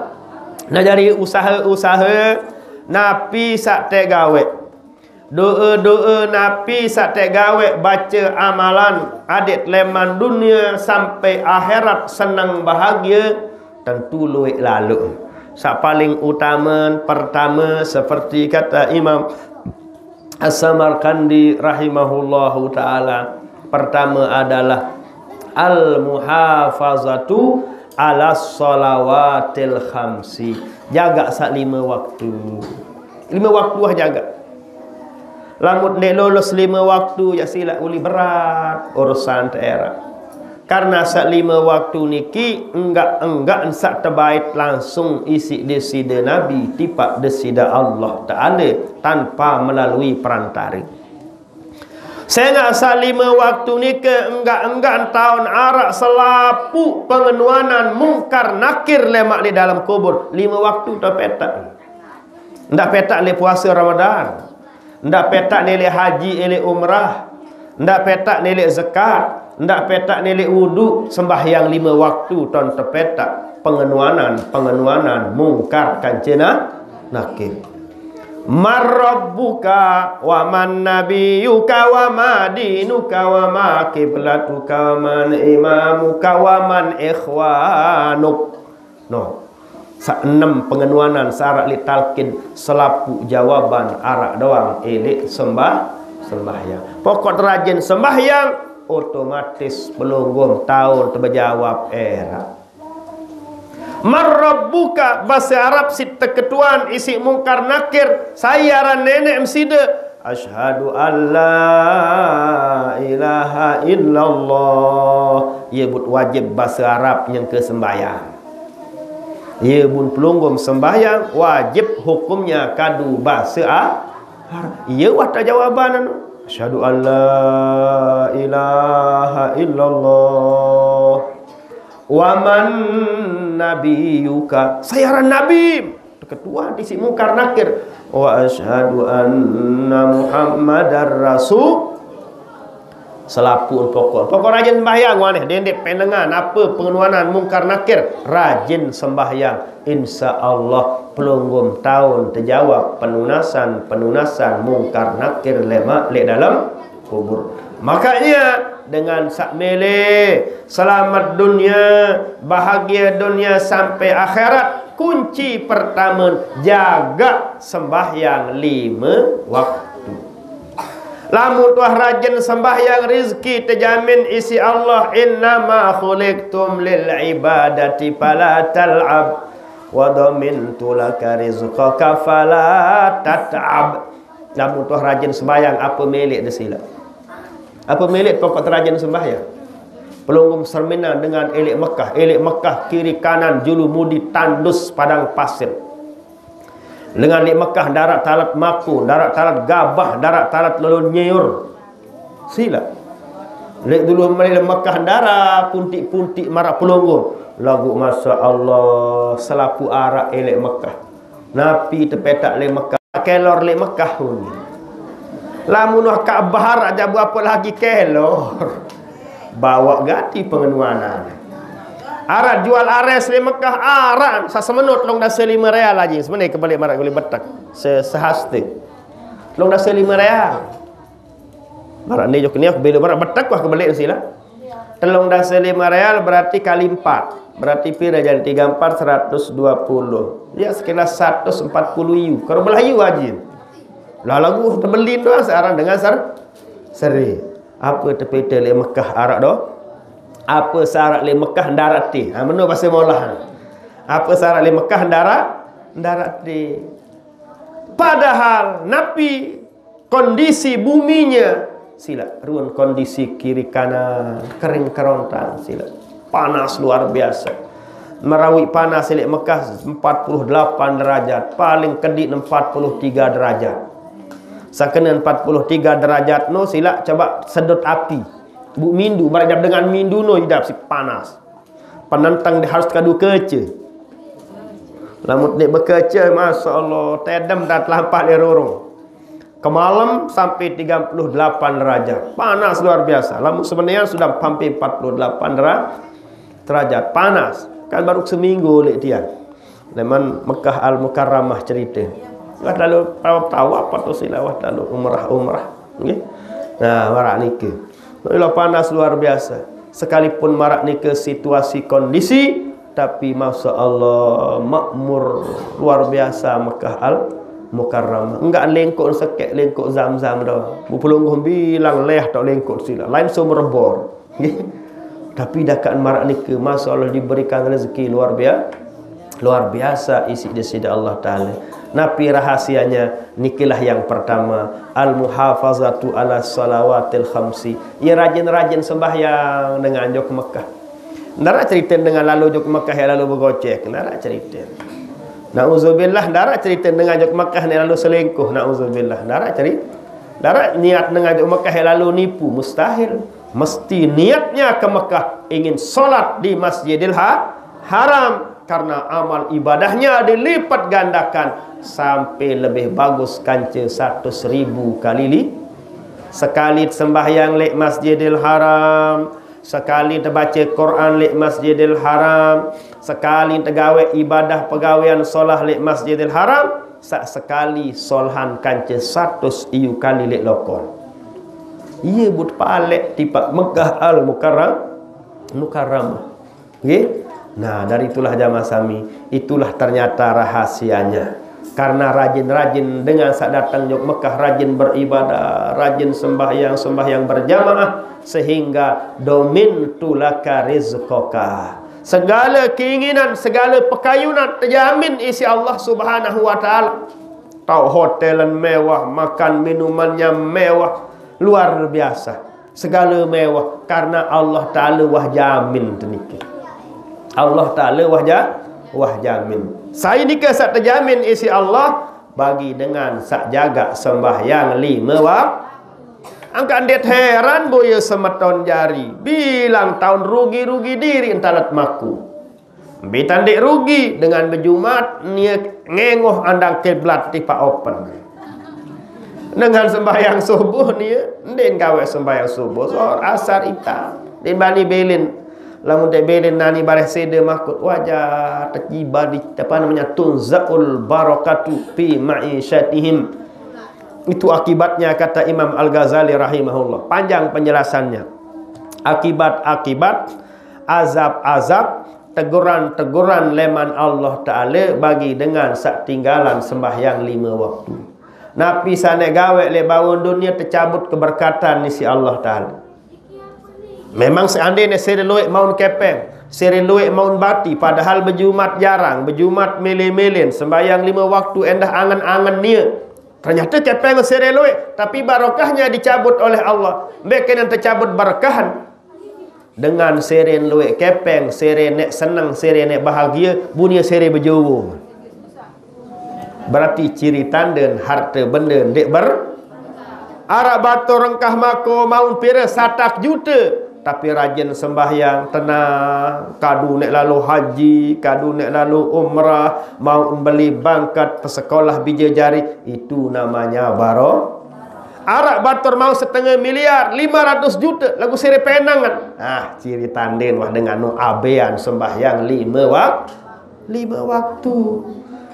Nah, jari usahe-usahe napi saq tegaweq, doe-doe napi saq tegaweq, bace amalan, adeq leman dunie sampe akhirat seneng bahagie, tentu lueq laloq. Saq paling utame, pertame, seperti kata Imam As-Samarqandi rahimahullahu ta'ala, pertame adalah al-muhafazatu ala salawatil khamsi. Jagaq saq lime waktu. Lime waktu wah jagaq. Lamun ndeq lolos lime waktu, ya silaq uli berat urusan teeraq. Karena saq lime waktu niki enggak-enggak saq tebait langsung isiq Deside Nabi tipaq Deside Allah Ta'ala tanpa melalui perantare. Sengaq saq lime waktu nike enggak-enggak taun araq selapuq pengenuanan Mungkar Nakir lemaq leq dalem kubur. Lime waktu tepeteq. Ndaq petak leq puase Ramadan, ndaq petak leq haji, leq umrah, ndaq petak leq zakat, ndaq petak leq wudu, sembahyang lime waktu ton tepetak, pengenuanan, pengenuanan, mungkar kance na-, nakir. Man rabbuka wa man nabiyuka wa ma dinuka wa ma kiblatuka wa man imamuka wa man ikhwanuk. No. Saq enem pengenuanan saq araq leq talqin, selapuq jawaban araq doang leq sembah-, sembahyang. Pokok rajin sembahyang, otomatis pelungguh taun tebejawab eraq. Man rabbuka, base Arab siq teketuan isiq Mungkar Nakir, sai aran neneq meside? Asyhadu an la ilaha illallah. Ye buq wajib base Arab nyengke sembahyang. Ye buq pelungguh sembahyang, wajib hukumnya kadu base A-, Arab. Ye wah tajawaban anu. Asyhadu an la ilaha illallah. Wa man nabiyuka. Sai aran nabi? Teketuan isiq Mungkar Nakir. Wa asyhadu anna Muhammadar Rasul. Selapuq pokok. Pokok rajin sembahyang, waneh dendeq penengan, ape pengenuanan Mungkar Nakir, rajin sembahyang. Insya Allah, pelungguh taun tejawab penunasan-penunasan Mungkar Nakir lemaq leq dalem kubur. Makanya, dengan saq mele selamet dunia, bahagie dunia sampai akhirat, kunci pertame, jagaq sembahyang lime waktu. Lamun tuah rajin sembahyang, rizki tejamin isi Allah. Innama khuliqtum lil ibadati fala tal'ab. Wa dhamintu laka rizqaka fala tat'ab. Lamun tuah rajin sembahyang, apa milik dia sila? Apa milik pokok terajin sembahyang? Pelungguh serminan dengan elik Mekah. Elik Mekah kiri kanan, julu mudi, tandus padang pasir. Dengan elik Mekah darat talat maku, darat talat gabah, darat talat lolon nyiur. Sila. Lek dulu mari Mekah dara puntik-puntik marak pelungguh. Lagu masya Allah, selapu arak elik Mekah. Napi tepetak lek Mekah, kelor lek Mekah pun. Lamun wah Ka'bah arak jabu, apa lagi kelor. Bawa gati pengenuanan. Arak jual ares lek Mekah, arak sasemenut long dasa lima real aja. Sebenarnya kebalik marak guli betak. Se sehaste. Long dasa lima real. Marak ni jok ni aku beli marak betak wah kebalik sila. Telung dasa lima real berarti kali empat. Berarti pira jadi tiga empat seratus dua puluh. Ya sekitar seratus empat puluh iu. Kalau belah iu aja. Lah lagu terbelin doang sekarang dengan ser seri. Apa tepita lek Mekah arak doh? Apa syarat lek Mekah darat ti? Ha, menurut bahasa molah. Apa syarat lek Mekah darat? Darat ti. Padahal napi kondisi buminya sila, ruan kondisi kiri kanan kering kerontang sila, panas luar biasa. Merawi panas silik Mekah empat puluh delapan derajat, paling kedik empat puluh tiga derajat. Sakena empat puluh tiga derajat no sila coba sedot api. Bu mindu, merajap dengan mindu no idap si panas. Penentang dia harus kadu kece. Lamun dia bekece, masya Allah, tedem dan telampak dia rorong. Kemalem sampai tiga puluh delapan derajat. Panas luar biasa. Lamun sebenarnya sudah hampir empat puluh delapan dera- derajat. Panas. Kan baru seminggu lek dia. Leman Mekah Al Mukarramah cerita. Wah lalu tahu apa tu sila, wah lalu umrah-umrah. Nggih. Nah, marak niki. Ila panas luar biasa. Sekalipun marak niki situasi kondisi, tapi masya Allah makmur luar biasa Mekah Al Mukarramah. Enggak lengkok sekek lengkok Zam-Zam dah. Bupulung bilang leh tak lengkok sila. Lain sumber bor. Nggih. Tapi dakan marak niki, masya Allah diberikan rezeki luar biasa. Luar biasa isi dia sida Allah Ta'ala. Napi rahasianya? Nikilah yang pertama, al-muhafazatu ala salawatil khamsi. Ia rajin-rajin sembahyang dengan jok Mekah. Ndara cerita dengan lalu jok Mekah yang lalu bergocek. Ndara cerita. Nauzubillah, ndara cerita dengan jok Mekah ni lalu selingkuh. Nauzubillah. Ndara cerita. Ndara niat dengan jok Mekah yang lalu nipu. Mustahil. Mesti niatnya ke Mekah ingin sholat di Masjidil Ha- Haram. Karena amal ibadahnya dilipat gandakan sampai lebih bagus kance seratus ribu kali li. Sekali sembahyang lek Masjidil Haram, sekali terbaca Quran lek Masjidil Haram, sekali tergawe ibadah pegawaian solah lek Masjidil Haram, sak sekali solhan kance seratus iu kali lek lokor. Iya but palek tipak Mekah Al Mukarram Mukarramah. Nggih? Nah, dari itulah jamaah sami, itulah ternyata rahasianya. Karena rajin-rajin dengan sak datang jok Mekah, rajin beribadah, rajin sembahyang, sembahyang berjamaah, sehingga domin tulaka rizqaka. Segala keinginan, segala pekayunan terjamin isi Allah Subhanahu wa Ta'ala. Tahu hotelan mewah, makan minumannya mewah, luar biasa. Segala mewah karena Allah Ta'ala wah jamin teniki. Allah Ta'ala wah ja- wah jamin. Saya ni ke sak terjamin isi Allah bagi dengan sak jaga sembahyang lima wak. Angkat ndet heran boya semeton jari. Bilang tahun rugi-rugi diri entalat maku. Bitan dek rugi dengan berjumat nia ngengoh andang kiblat tipa open. Dengan sembahyang subuh nia, ndin gawe sembahyang subuh, zohor, asar, ita. Ndin bani belin. Lamun dek belin nani bareh sede makut wajah terkiba di apa namanya tunzaul barakatu fi ma'isyatihim. Itu akibatnya kata Imam Al-Ghazali rahimahullah. Panjang penjelasannya. Akibat-akibat azab-azab teguran-teguran leman Allah Ta'ala bagi dengan sak tinggalan sembahyang lima waktu. Napi saq ne gaweq leq bawon dunie tecabut keberkatan isiq Allah Taala. Memang seandene sere lueq maun kepeng, sere lueq maun bati, padahal bejumat jarang, bejumat mele-melen, sembahyang lime waktu, endah angen-angen nie. Ternyata kepeng sere lueq, tapi barokahnya dicabut oleh Allah. Mbe kenan tecabut berkahan? Dengan sere lueq kepeng, sere neq seneng, sere neq bahagie, bunie sere bejowo. Berarti ciri tanden harte bende ndeq ber-, araq batur rengkah mako maun pire satak jute, tapi rajin sembahyang, tenang, kadu neq lalo haji, kadu neq lalo umrah, maun beli bangkat pesekolah bije jari, itu namanya baro-, Araq batur mauq setenge miliar, lime ratus jute, laguq sere penengan. Ah, ciri tanden wah dengan no abean sembahyang lime wak-, lime waktu.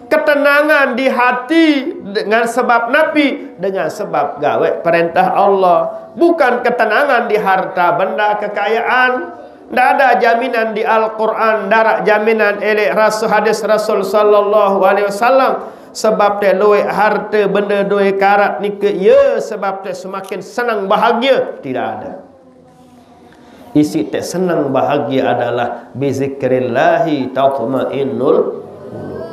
Ketenangan di hati dengan sebab napi? Dengan sebab gaweq perentah Allah. Bukan ketenangan di harta benda, kekayaan. Ndak ada jaminan di Al-Quran, ndaraq jaminan eleq rasul, hadis Rasul sallallahu alaihi wasallam. Sebab te lueq harte bende doe karat nike, ye, sebab te semakin senang bahagie. Tidak ada. Isiq te senang bahagie adalah bizikrillahi tatmainnul qulub.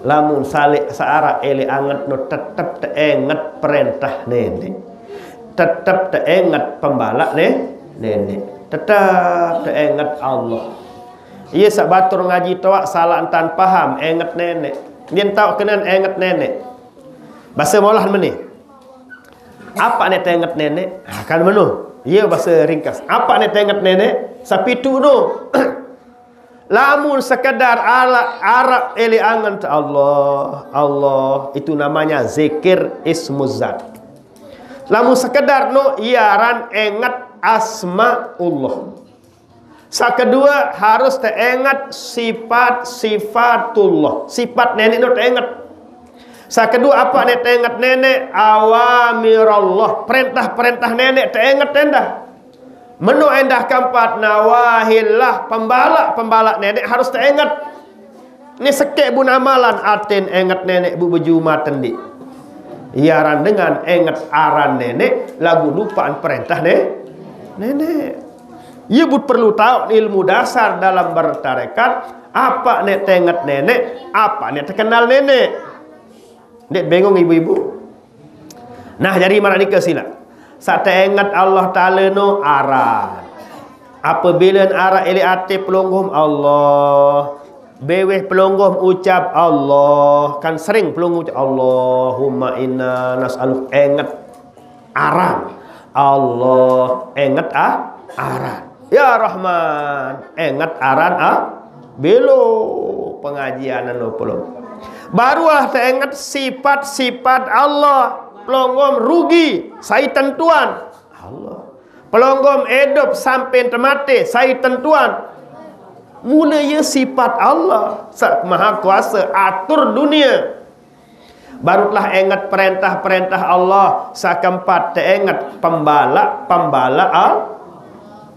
Lamun saleq searaq eleq anget no tetep te enget perentah neneq. Tetep te enget pembalak ne-, neneq. Tetep te enget Allah. Iye saq batur ngaji toaq salaq entan paham, enget neneq. Nien taoq kenan enget neneq. Base molah meni. Apaq ne te enget neneq? Ah, kan meno. Iye base ringkas. Apaq ne te enget neneq? Sepituq no. Lamun sekedar ala-, araq eleq angen te Allah, Allah, itu namanya zikir ismuzat. Lamun sekedar no, iye aran enget asmaullah. Saq kedue, harus te enget sifat-sifatullah. Sifat neneq no te enget. Saq kedue, apaq ne te enget neneq? Awamirallah. Perentah-perentah neneq te enget endah. Meno endah keempat, nawahillah, pembalak-pembalak neneq harus te enget. Ne sekeq bun amalan, aten enget neneq bu bejumat ndeq. Iye aran dengan enget aran neneq, laguq lupaqan perentah ne-, neneq. Ye but perlu taoq ilmu dasar dalam bertarekat, apaq ne te enget neneq, apaq ne te kenal neneq. Ndeq bengong ibu-ibu? Nah, jari maraq nike silaq. Saq te enget Allah Taala no aran. Apabile araq eleq ate pelungguh Allah, beweh pelungguh ucap Allah, kan sering pelungguh ucap, "Allahumma inna nas'aluk," enget aran. Allah, enget a-, aran. Ya Rahman, enget aran a-, belo pengajian anu pelungguh. Barulah te enget sifat-sifat Allah. Pelungguh rugi, sai tentuan? Allah. Pelungguh idup sampe te mate, sai tentuan? Mule ye sifat Allah, saq maha kuase atur dunie. Baru telah enget perentah-perentah Allah, saq keempat te enget pembalak-pembalak Al-,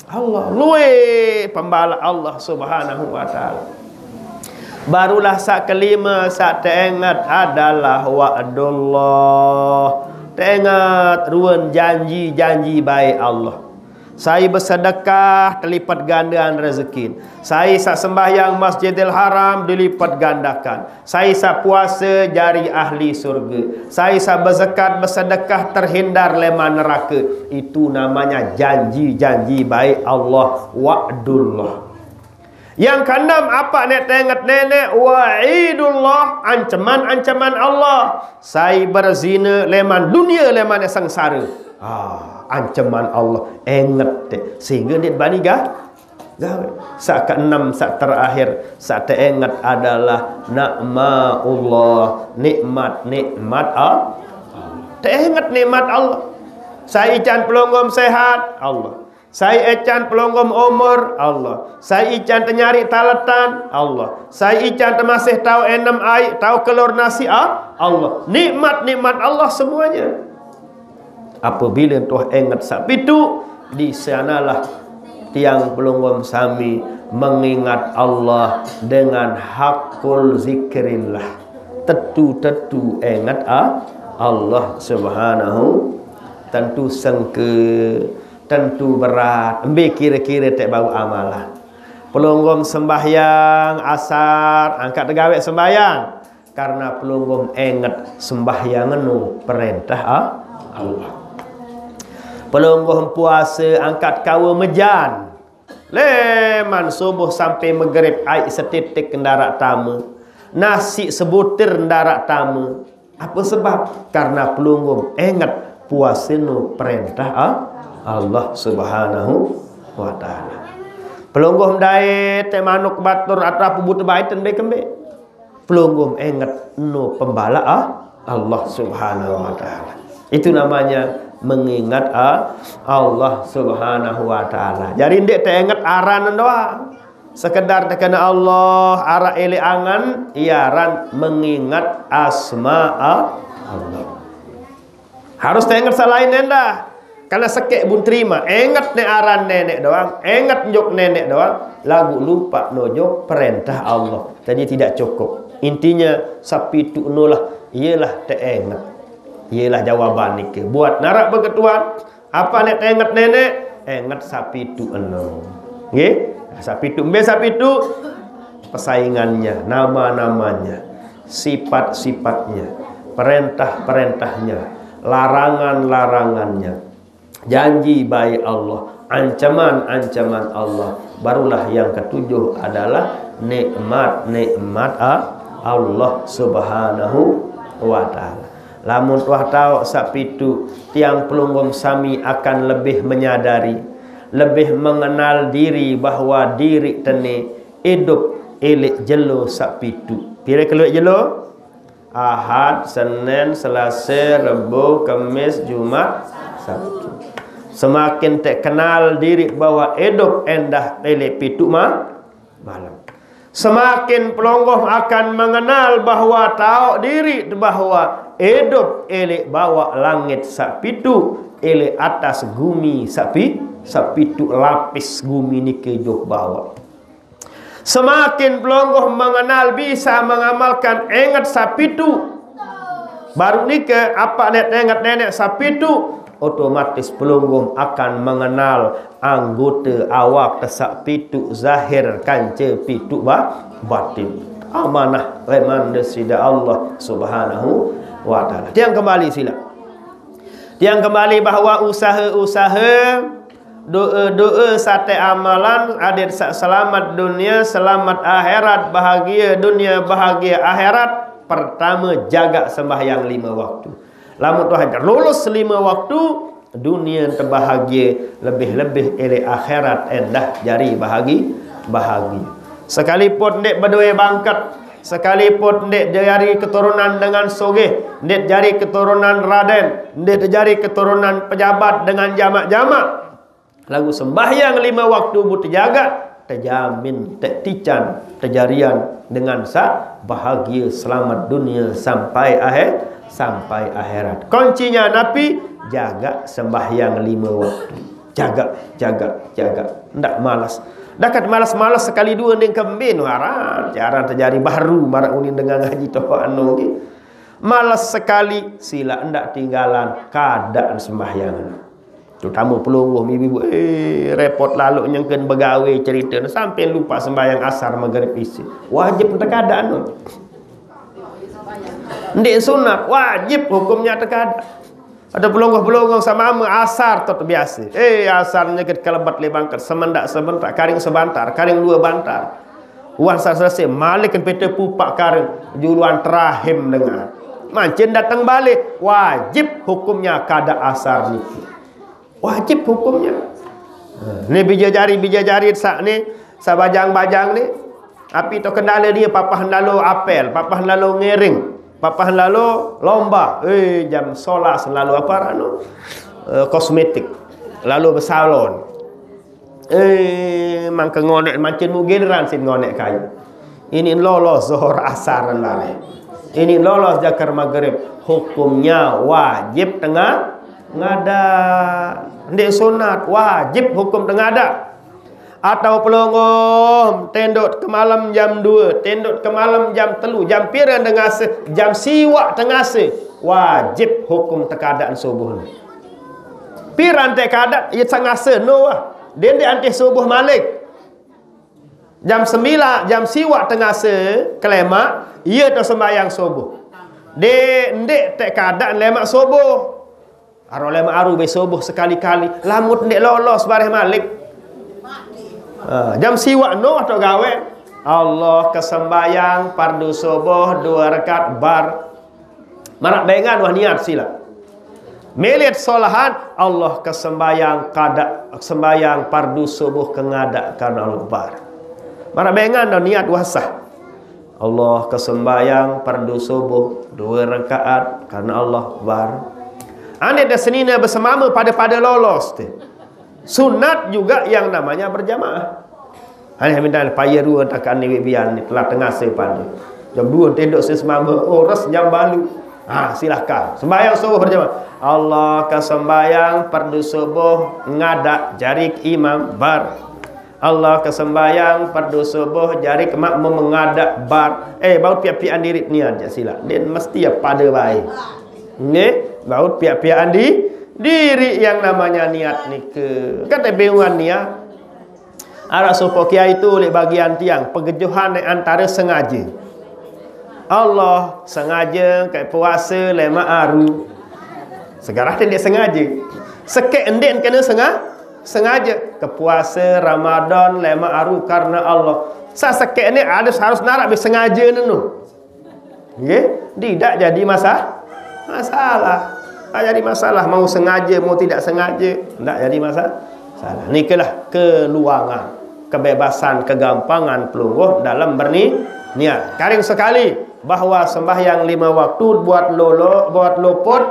Allah. Lueq pembalak Allah Subhanahu wa Ta'ala. Barulah saq kelime saq te enget adalah wa'dullah. Te enget ruen janji-janji bae Allah. Sai besedekah, telipet gandean rezeki. Sai saq sembahyang Masjidil Haram, dilipet gandakan. Sai saq puase, jari ahli surge. Sai saq bezekat, besedekah, terhindar leman nerake. Itu namanya janji-janji bae Allah, wa'dullah. Yang keenem, apaq ne te enget neneq? Wa'idullah, anceman-anceman Allah. Sai berzine leman dunie, leman sengsare. Ah, anceman Allah, enget te. Sehingge ndeq bani ga-, gawe. Saq keenem, saq terakhir, saq te enget adalah na'maullah, nikmat-nikmat Allah. Te enget nikmat Allah. Sai ican pelungguh sehat, Allah. Sai ican pelungguh umur, Allah. Sai ican te nyari taletan, Allah. Sai ican te masih tao enem aiq, tao kelor nasi, ah, Allah. Nikmat-nikmat Allah semuanya. Apabile tuah enget saq pituq, di sanalah tiang pelungguh sami mengingat Allah dengan hakul zikrillah. Tetu-tetu enget a-, Allah Subhanahu. Tentu sengke, tentu berat. Embe kira-kira tak bau amalan. Pelonggom sembahyang asar, angkat tegawek sembahyang. Karena pelonggom enget sembahyang eno perintah, ah, Allah. Pelonggom puasa angkat kawa mejan. Leman subuh sampai maghrib, ai setitik ndarak tame, nasi sebutir ndarak tame. Apa sebab? Karena pelonggom enget puasa no perintah, ah, Allah Subhanahu wa Ta'ala. Pelonggom daet manuk batur atau apa buta baiten be kembe. Pelonggom enget no pembala, ah, Allah Subhanahu wa Ta'ala. Itu namanya mengingat, ah, Allah Subhanahu wa Ta'ala. Jadi ndik teenget aran doang. Sekedar tekena Allah, arak elek angan, iya aran mengingat asma, ah, Allah. Harus teenget selain endah. Karena sekek bun terima, enget ne aran nenek doang, enget njuk nenek doang, lagu lupa nojo perintah Allah. Jadi tidak cukup. Intinya sapitu nolah, iyalah teenget. Iyalah jawaban nike. Buat narak beketuan, apa nek teenget nenek, enget sapitu eno. Nggih? Sapitu, embe sapitu? Persaingannya, nama-namanya, sifat-sifatnya, perintah-perintahnya, larangan-larangannya, janji baik Allah, ancaman-ancaman Allah. Barulah yang ketujuh adalah nikmat-nikmat, ah, Allah Subhanahu wa Ta'ala. Lamun tuah tahu sapitu, tiang pelonggom sami akan lebih menyadari, lebih mengenal diri bahwa diri tene idup elek jelo sapitu. Pire kali jelo? Ahad, Senin, Selasa, Rebo, Kemis, Jumat, Sabtu. Semakin tak kenal diri bahwa idup endah elek pitu ma-, malam. Semakin pelonggom akan mengenal bahwa tahu diri bahwa idup elek bawah langit sapitu, elek atas gumi sapi, sapitu lapis gumi nike joh bawah. Semakin pelonggom mengenal bisa mengamalkan enget sapitu, baru nike apa net enget nenek sapitu, otomatis pelonggom akan mengenal anggota awak tesak pitu zahir kance pitu ba-, batin. Amanah leman desida Allah Subhanahu wa Ta'ala. Tiang kembali sila. Tiang kembali bahwa usaha-usaha, doa-doa, sate amalan, adik sa-, selamat dunia, selamat akhirat, bahagia dunia, bahagia akhirat. Pertama, jaga sembahyang lima waktu. Lamun tuah lulus lima waktu, dunia tebahagia, lebih-lebih elek akhirat endah jari bahagi-, bahagia. Sekalipun ndik bedoe bangket, sekalipun ndik jari keturunan dengan sogeh, ndik jari keturunan raden, ndik jari keturunan pejabat dengan jamak-jamak, lagu sembahyang lima waktu bu tejaga, tejamin, tek tican, tejarian dengan sa bahagia selamat dunia sampai akhir, sampai akhirat. Kuncinya napi? Jaga sembahyang lima waktu. Jaga, jaga, jaga. Ndak malas. Dakat malas-malas sekali dua ning kembin haram. Jarang terjadi baru marak unin dengan ngaji toko anu ki. Malas sekali, sila ndak tinggalan keadaan sembahyang. Terutama pelungguh ibu-ibu, eh, repot lalu nyengken begawe cerita sampai lupa sembahyang asar maghrib isi. Wajib entek keadaan tu. Ndik sunat, wajib hukumnya tekada. Ada pelungguh-pelungguh sama ama asar tu biasa. Eh, asar nyekit kelebat le bangket, semendak sebentar, karing sebantar, karing dua bantar. Wan sa selesai, malik ke pete pupak karing, juluan terahim dengan. Mancin datang balik, wajib hukumnya kada asar niki. Wajib hukumnya. Ni bija jari, bija jari sak ni, sabajang-bajang ni. Api tu kendala dia, papah lalu apel, papah lalu ngiring, papah lalu lomba. Eh, jam solas lalu apa anu? Eh, kosmetik. Lalu bersalon. Eh, mangke ngonek mancin mu giliran sin ngonek kayu. Ini lolos zuhur asar lari. Ini lolos jakar maghrib. Hukumnya wajib tengah ngada. Ndik sunat, wajib hukum tengah ada. Atau pelongom, tendok ke malam jam dua, tendok ke malam jam telu, jam pira tengah se, jam siwak tengah se. Wajib hukum tekaadaan subuh. Piran te kaadat, ye tengase no ah. Dende antih subuh malik. Jam sembilan, jam siwak tengase kelemak, ye to sembahyang subuh. Dende te kaadat lemak subuh. Aro lemak aru be subuh sekali-kali. Lamut nde lolos bareh malik. Ha, jam siwak no to gawe. Allah kesembahyang pardu subuh dua rakaat bar. Marak bengan wah niat sila. Melet solahan, Allah kesembahyang kada, sembahyang pardu subuh ke ngada karena Allah bar. Marak bengan no niat wah sah. Allah kesembahyang pardu subuh dua rakaat karena Allah bar. Ane de senina besemama pada-pada lolos te. Sunat juga yang namanya berjamaah. Hai minta paya dua takan ni bian ni telah tengah sepan. Jam dua tendok sesemama, oh res jam balu. Ha, silahkan. Sembahyang subuh berjamaah. Allah kesembahyang pardu subuh ngada jari ke imam bar. Allah kesembahyang pardu subuh jari ke makmum ngada bar. Eh, baut piak-piak diri niat je sila. Dia mesti ya pada baik. Nggih, baut piak-piak di diri yang namanya niat nike. Kan bingungan niat. Arak sopo kiai tu oleh bagian tiang, pegejuhan antara sengaja. Allah sengaja ke puasa lema aru. Segarah tidak sengaja. Sekek endek kena sengaja. Sengaja ke puasa Ramadan lema aru karena Allah. Sa sekek ni ada harus narak be sengaja nenu. Nggih, tidak jadi masa-, masalah. Tak jadi masalah, mau sengaja, mau tidak sengaja, tidak jadi masa-, masalah. Nikalah keluangan, kebebasan, kegampangan pelungguh dalam berni-, niat. Karing sekali, bahwa sembahyang lima waktu buat lolo-, buat luput,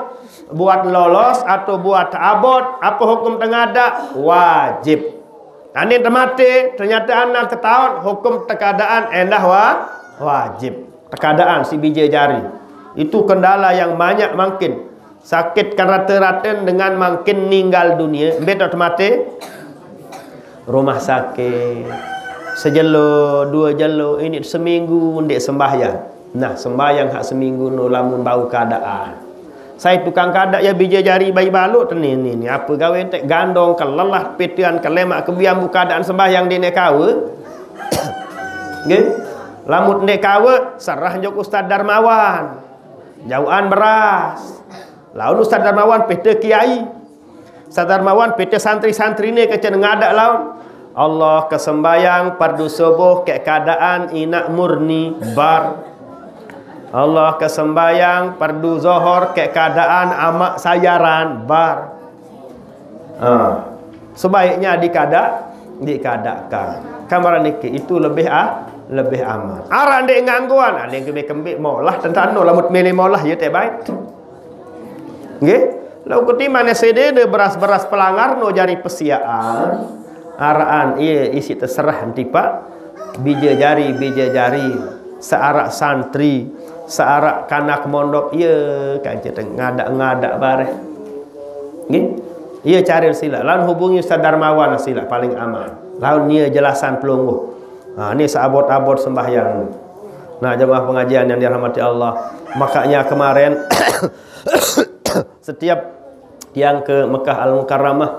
buat lolos atau buat abot, apa hukum tengada? Wajib. Anin temate, ternyata anak ketahuan, hukum tekadaan endah wa-, wajib. Tekadaan si biji jari. Itu kendala yang banyak mangkin. Sakit kan rata-rata dengan mangkin ninggal dunia. Embe tak temate? Rumah sakit. Sejelo, dua jelo, ini seminggu ndik sembahyang. Nah, sembahyang hak seminggu no lamun bau keadaan. Saya tukang kadak ya bija jari bayi baluk teni ni, ni apa gawe entek gandong ke lelah petian ke lemak ke biambu keadaan sembahyang di nek kawa. Nggih. Lamun nek kawa serah jok Ustaz Darmawan. Jauhan beras. Laun Ustaz Darmawan pete kiai. Sadarmawan pete santri-santrine kecen ngadak laun. Allah kesembayang pardu subuh ke keadaan inak murni bar. Allah kesembayang pardu zohor ke keadaan amak sayaran bar. Ha. Sebaiknya dikadak, dikadakkan. Kamar niki itu lebih ah, lebih aman. Arah ndik ngangguan, ada yang kembik-kembik molah tentang no lamut mele molah ya teh baik. Nggih. Lau ketimbang sedene beras-beras pelangar no jari pesiaan. Araan iya isi terserah enti pak. Bija jari, bija jari. Searak santri, searak kanak mondok iya kan kita ngadak-ngadak bareh. Nggih. Iya cari sila. Lalu hubungi Ustaz Darmawan sila paling aman. Lalu nia jelasan pelungguh. Ha, ni seabot-abot sembahyang. Nah, jemaah pengajian yang dirahmati Allah. Makanya kemarin setiap tiang ke Mekah Al-Mukarramah,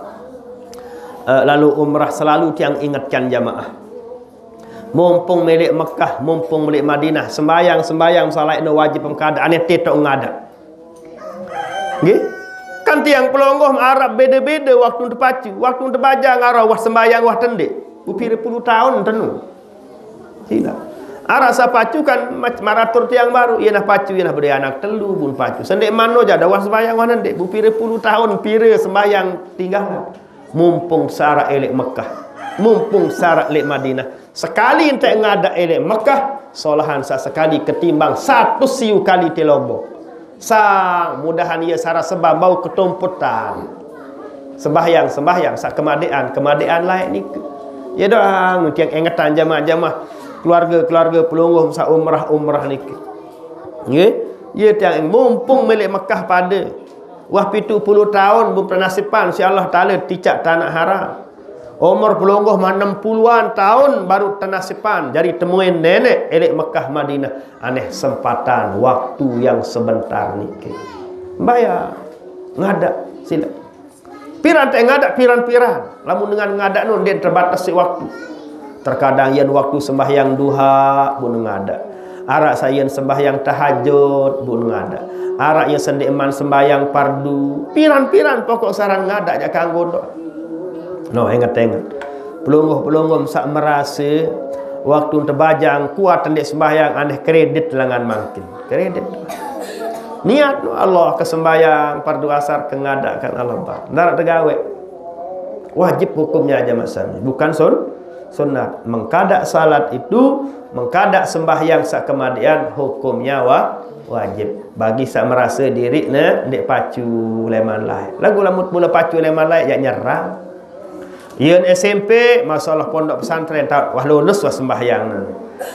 eh, lalu umrah, selalu tiang ingatkan jamaah. Mumpung milik Mekah, mumpung milik Madinah, sembahyang, sembahyang, salat no wajib pengkada, aneh tetok ngada. Nggih? Kan tiang pelonggoh Arab beda-beda waktu tepacu, waktu tebaja ngarau wah sembahyang wah tendek. Bupira puluh tahun tenu. Sila. Arasa pacu kan mac-, maratur tiang baru. Iya nah pacu, iya nah berdaya anak telu pun pacu. Sendek mano jada wah sembahyang wah nendek. Bupira puluh tahun pira sembahyang tinggal. Mumpung sarak elek Mekah. Mumpung sarak elek Madinah. Sekali entek ngadak elek Mekah, solahan sa sekali ketimbang satu siu kali telobo. Sang mudahan ia sara sebab bau ketumputan. Sembahyang, sembahyang, sak kemadean, kemadean layak niku. Ya doang, tiang ingetan jamaah-jamaah, keluarga-keluarga pelungguh sa umrah-umrah niku. Nggih. Ya tiang mumpung milik Mekah pada. Wah pitu puluh tahun bum penasipan si Allah Taala ticak tanah haram. Umur pelungguh mah enam puluhan tahun baru tenasipan. Jadi temuin nenek elek Mekah Madinah. Aneh sempatan waktu yang sebentar niki. Sembahyang, ngadak, sila. Piran tak ngadak, piran-piran. Lamun dengan ngadak nun, dia terbatas si waktu. Terkadang yen waktu sembahyang duha, bun ngadak. Arak sayen sembahyang tahajud, bun ngadak. Arak yen sendeqman sembahyang fardu, piran-piran pokok saran ngadak jak kanggo doa. No, inget-inget. Pelungguh-pelungguh saq merase waktu tebajang kuat ndeq sembahyang, aneh kredit lengan mangkin. Kredit. Niat no Allah ke sembahyang fardu asar ke ngadakkan Allah ba. Ndaraq tegaweq. Wajib hukumnya aja maksudnya. Bukan sun, sunat. Mengkadak salat itu, mengkadak sembahyang saq kemadean hukumnya wa, wajib. Bagi saq merase diriq ne ndeq pacu leman laeq. Laguq lamun mule pacu leman laeq, ya nyerang. Yen S M P, masalah pondok pesantren, taoq wah lulus wah sembahyang ne.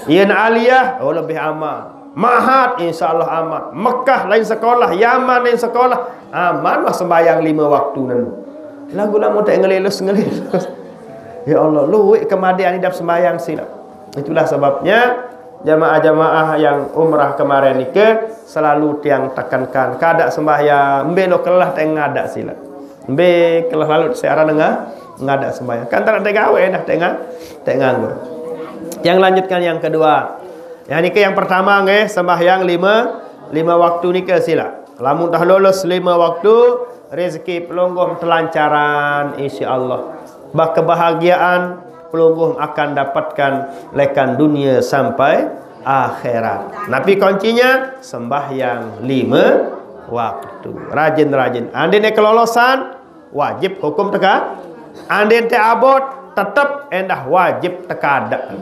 Yen aliyah, oh, lebih aman. Mahat, insya Allah aman. Mekah lain sekolah, Yaman lain sekolah, aman wah sembahyang lime waktu ne. Laguq lamun tak ngelilus-ngelilus. Ya Allah, lueq kemadean idap sembahyang silaq. Itulah sebabnya jamaah-jamaah yang umrah kemarin nike selalu tiang tekankan, kadak sembahyang, mbe lo kelah tak ngadak silaq. Mbe kelah lalu searan nengah ngadak sembahyang. Kan tak ada gawe dah tengah, tengah nganggur. Yang lanjutkan yang kedua. Yang nike yang pertama nggih, sembahyang lima, lima waktu nike silaq. Lamun dah lulus lima waktu, rezeki pelungguh telancaran, insya Allah. Bah kebahagiaan pelungguh akan dapatkan lekan dunia sampai akhirat. Napi kuncinya? Sembahyang lima waktu. Rajin-rajin. Andin kelolosan, wajib hukum teka. Andin te abot, tetep endah wajib tekadak.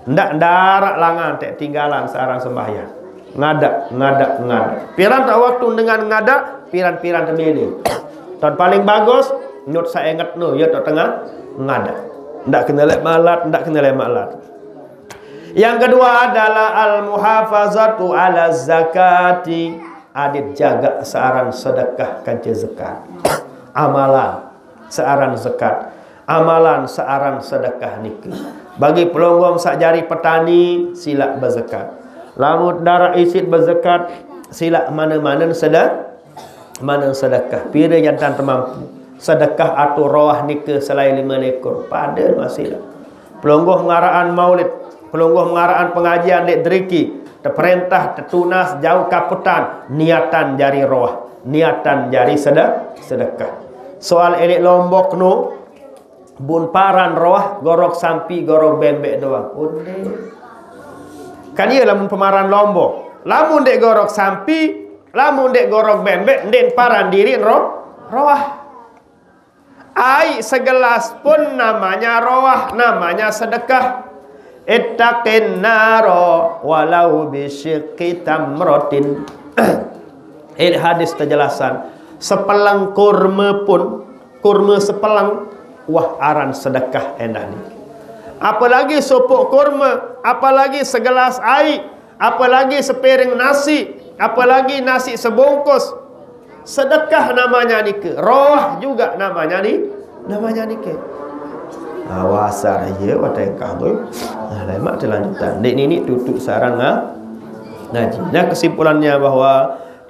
Ndak ndaraq langan tek tinggalan searang sembahyang. Ngadak, ngadak, ngadak. Piran tak waktu dengan ngadak, piran-piran tebini. Ton paling bagus, nyut saenget nu, ya tak tengah ngadak. Ndak kena lek malat, ndak kena lek malat. Yang kedua adalah al-muhafazatu ala zakati. Adit jaga searan sedekah kance zakat. Amalan searan zakat. Amalan searan sedekah nike. Bagi pelungguh saq jari petani, silaq bezakat. Lamun ndaraq isit bezakat, silaq mane-manen sede-, manen sedekah. Pire jantan temampu. Sedekah atau roah nike selain lime likur. Pade masih lah. Pelungguh ngaraqan maulid, pelungguh ngaraqan pengajian leq deriki, teperentah, tetunas, jauh kaputan, niatan jari roah, niatan jari sede-, sedekah. Soal eleq Lombok no, bun paran roah, gorok sampi, gorok bembeq doang. Onde. Kan iya lamun pemaran Lombok. Lamun ndeq gorok sampi, lamun ndeq gorok bembeq, ndeq paran diriq ro-, roah. Aiq segelas pun namanya roah, namanya sedekah. Ittaqin naro walau bisyiqqi tamrotin. Ini hadis kejelasan. Sepeleng kurma pun, kurma sepeleng, wah aran sedekah endah ni. Apalagi sopok kurma, apalagi segelas aiq, apalagi sepiring nasi, apalagi nasi sebungkus. Sedekah namanya nike, roah juga namanya ni, namanya nike. Awasar iya watengkah tu. Nah, lemak lanjutan. Ndeq nini tutup sarang, ah, ngaji. Nah, kesimpulannya bahwa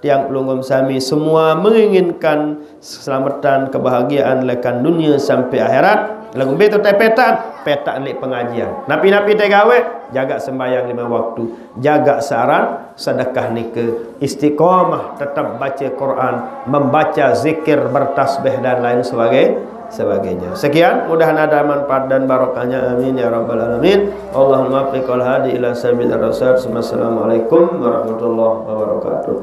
tiang pelungguh sami semua menginginkan keselamatan, kebahagiaan lekan dunia sampai akhirat. Laguq mbe tu tepetan, petak leq pengajian. Napi-napi tegawe, jaga sembahyang lima waktu, jaga saran, sedekah nike, istiqomah, tetap baca Quran, membaca zikir, bertasbih dan lain sebagai-, sebagainya. Sekian, mudahan ada manfaat dan barokahnya. Amin ya rabbal alamin. Allahumma waffiq wal hadi ila sabilir rasyad. Assalamualaikum warahmatullahi wabarakatuh.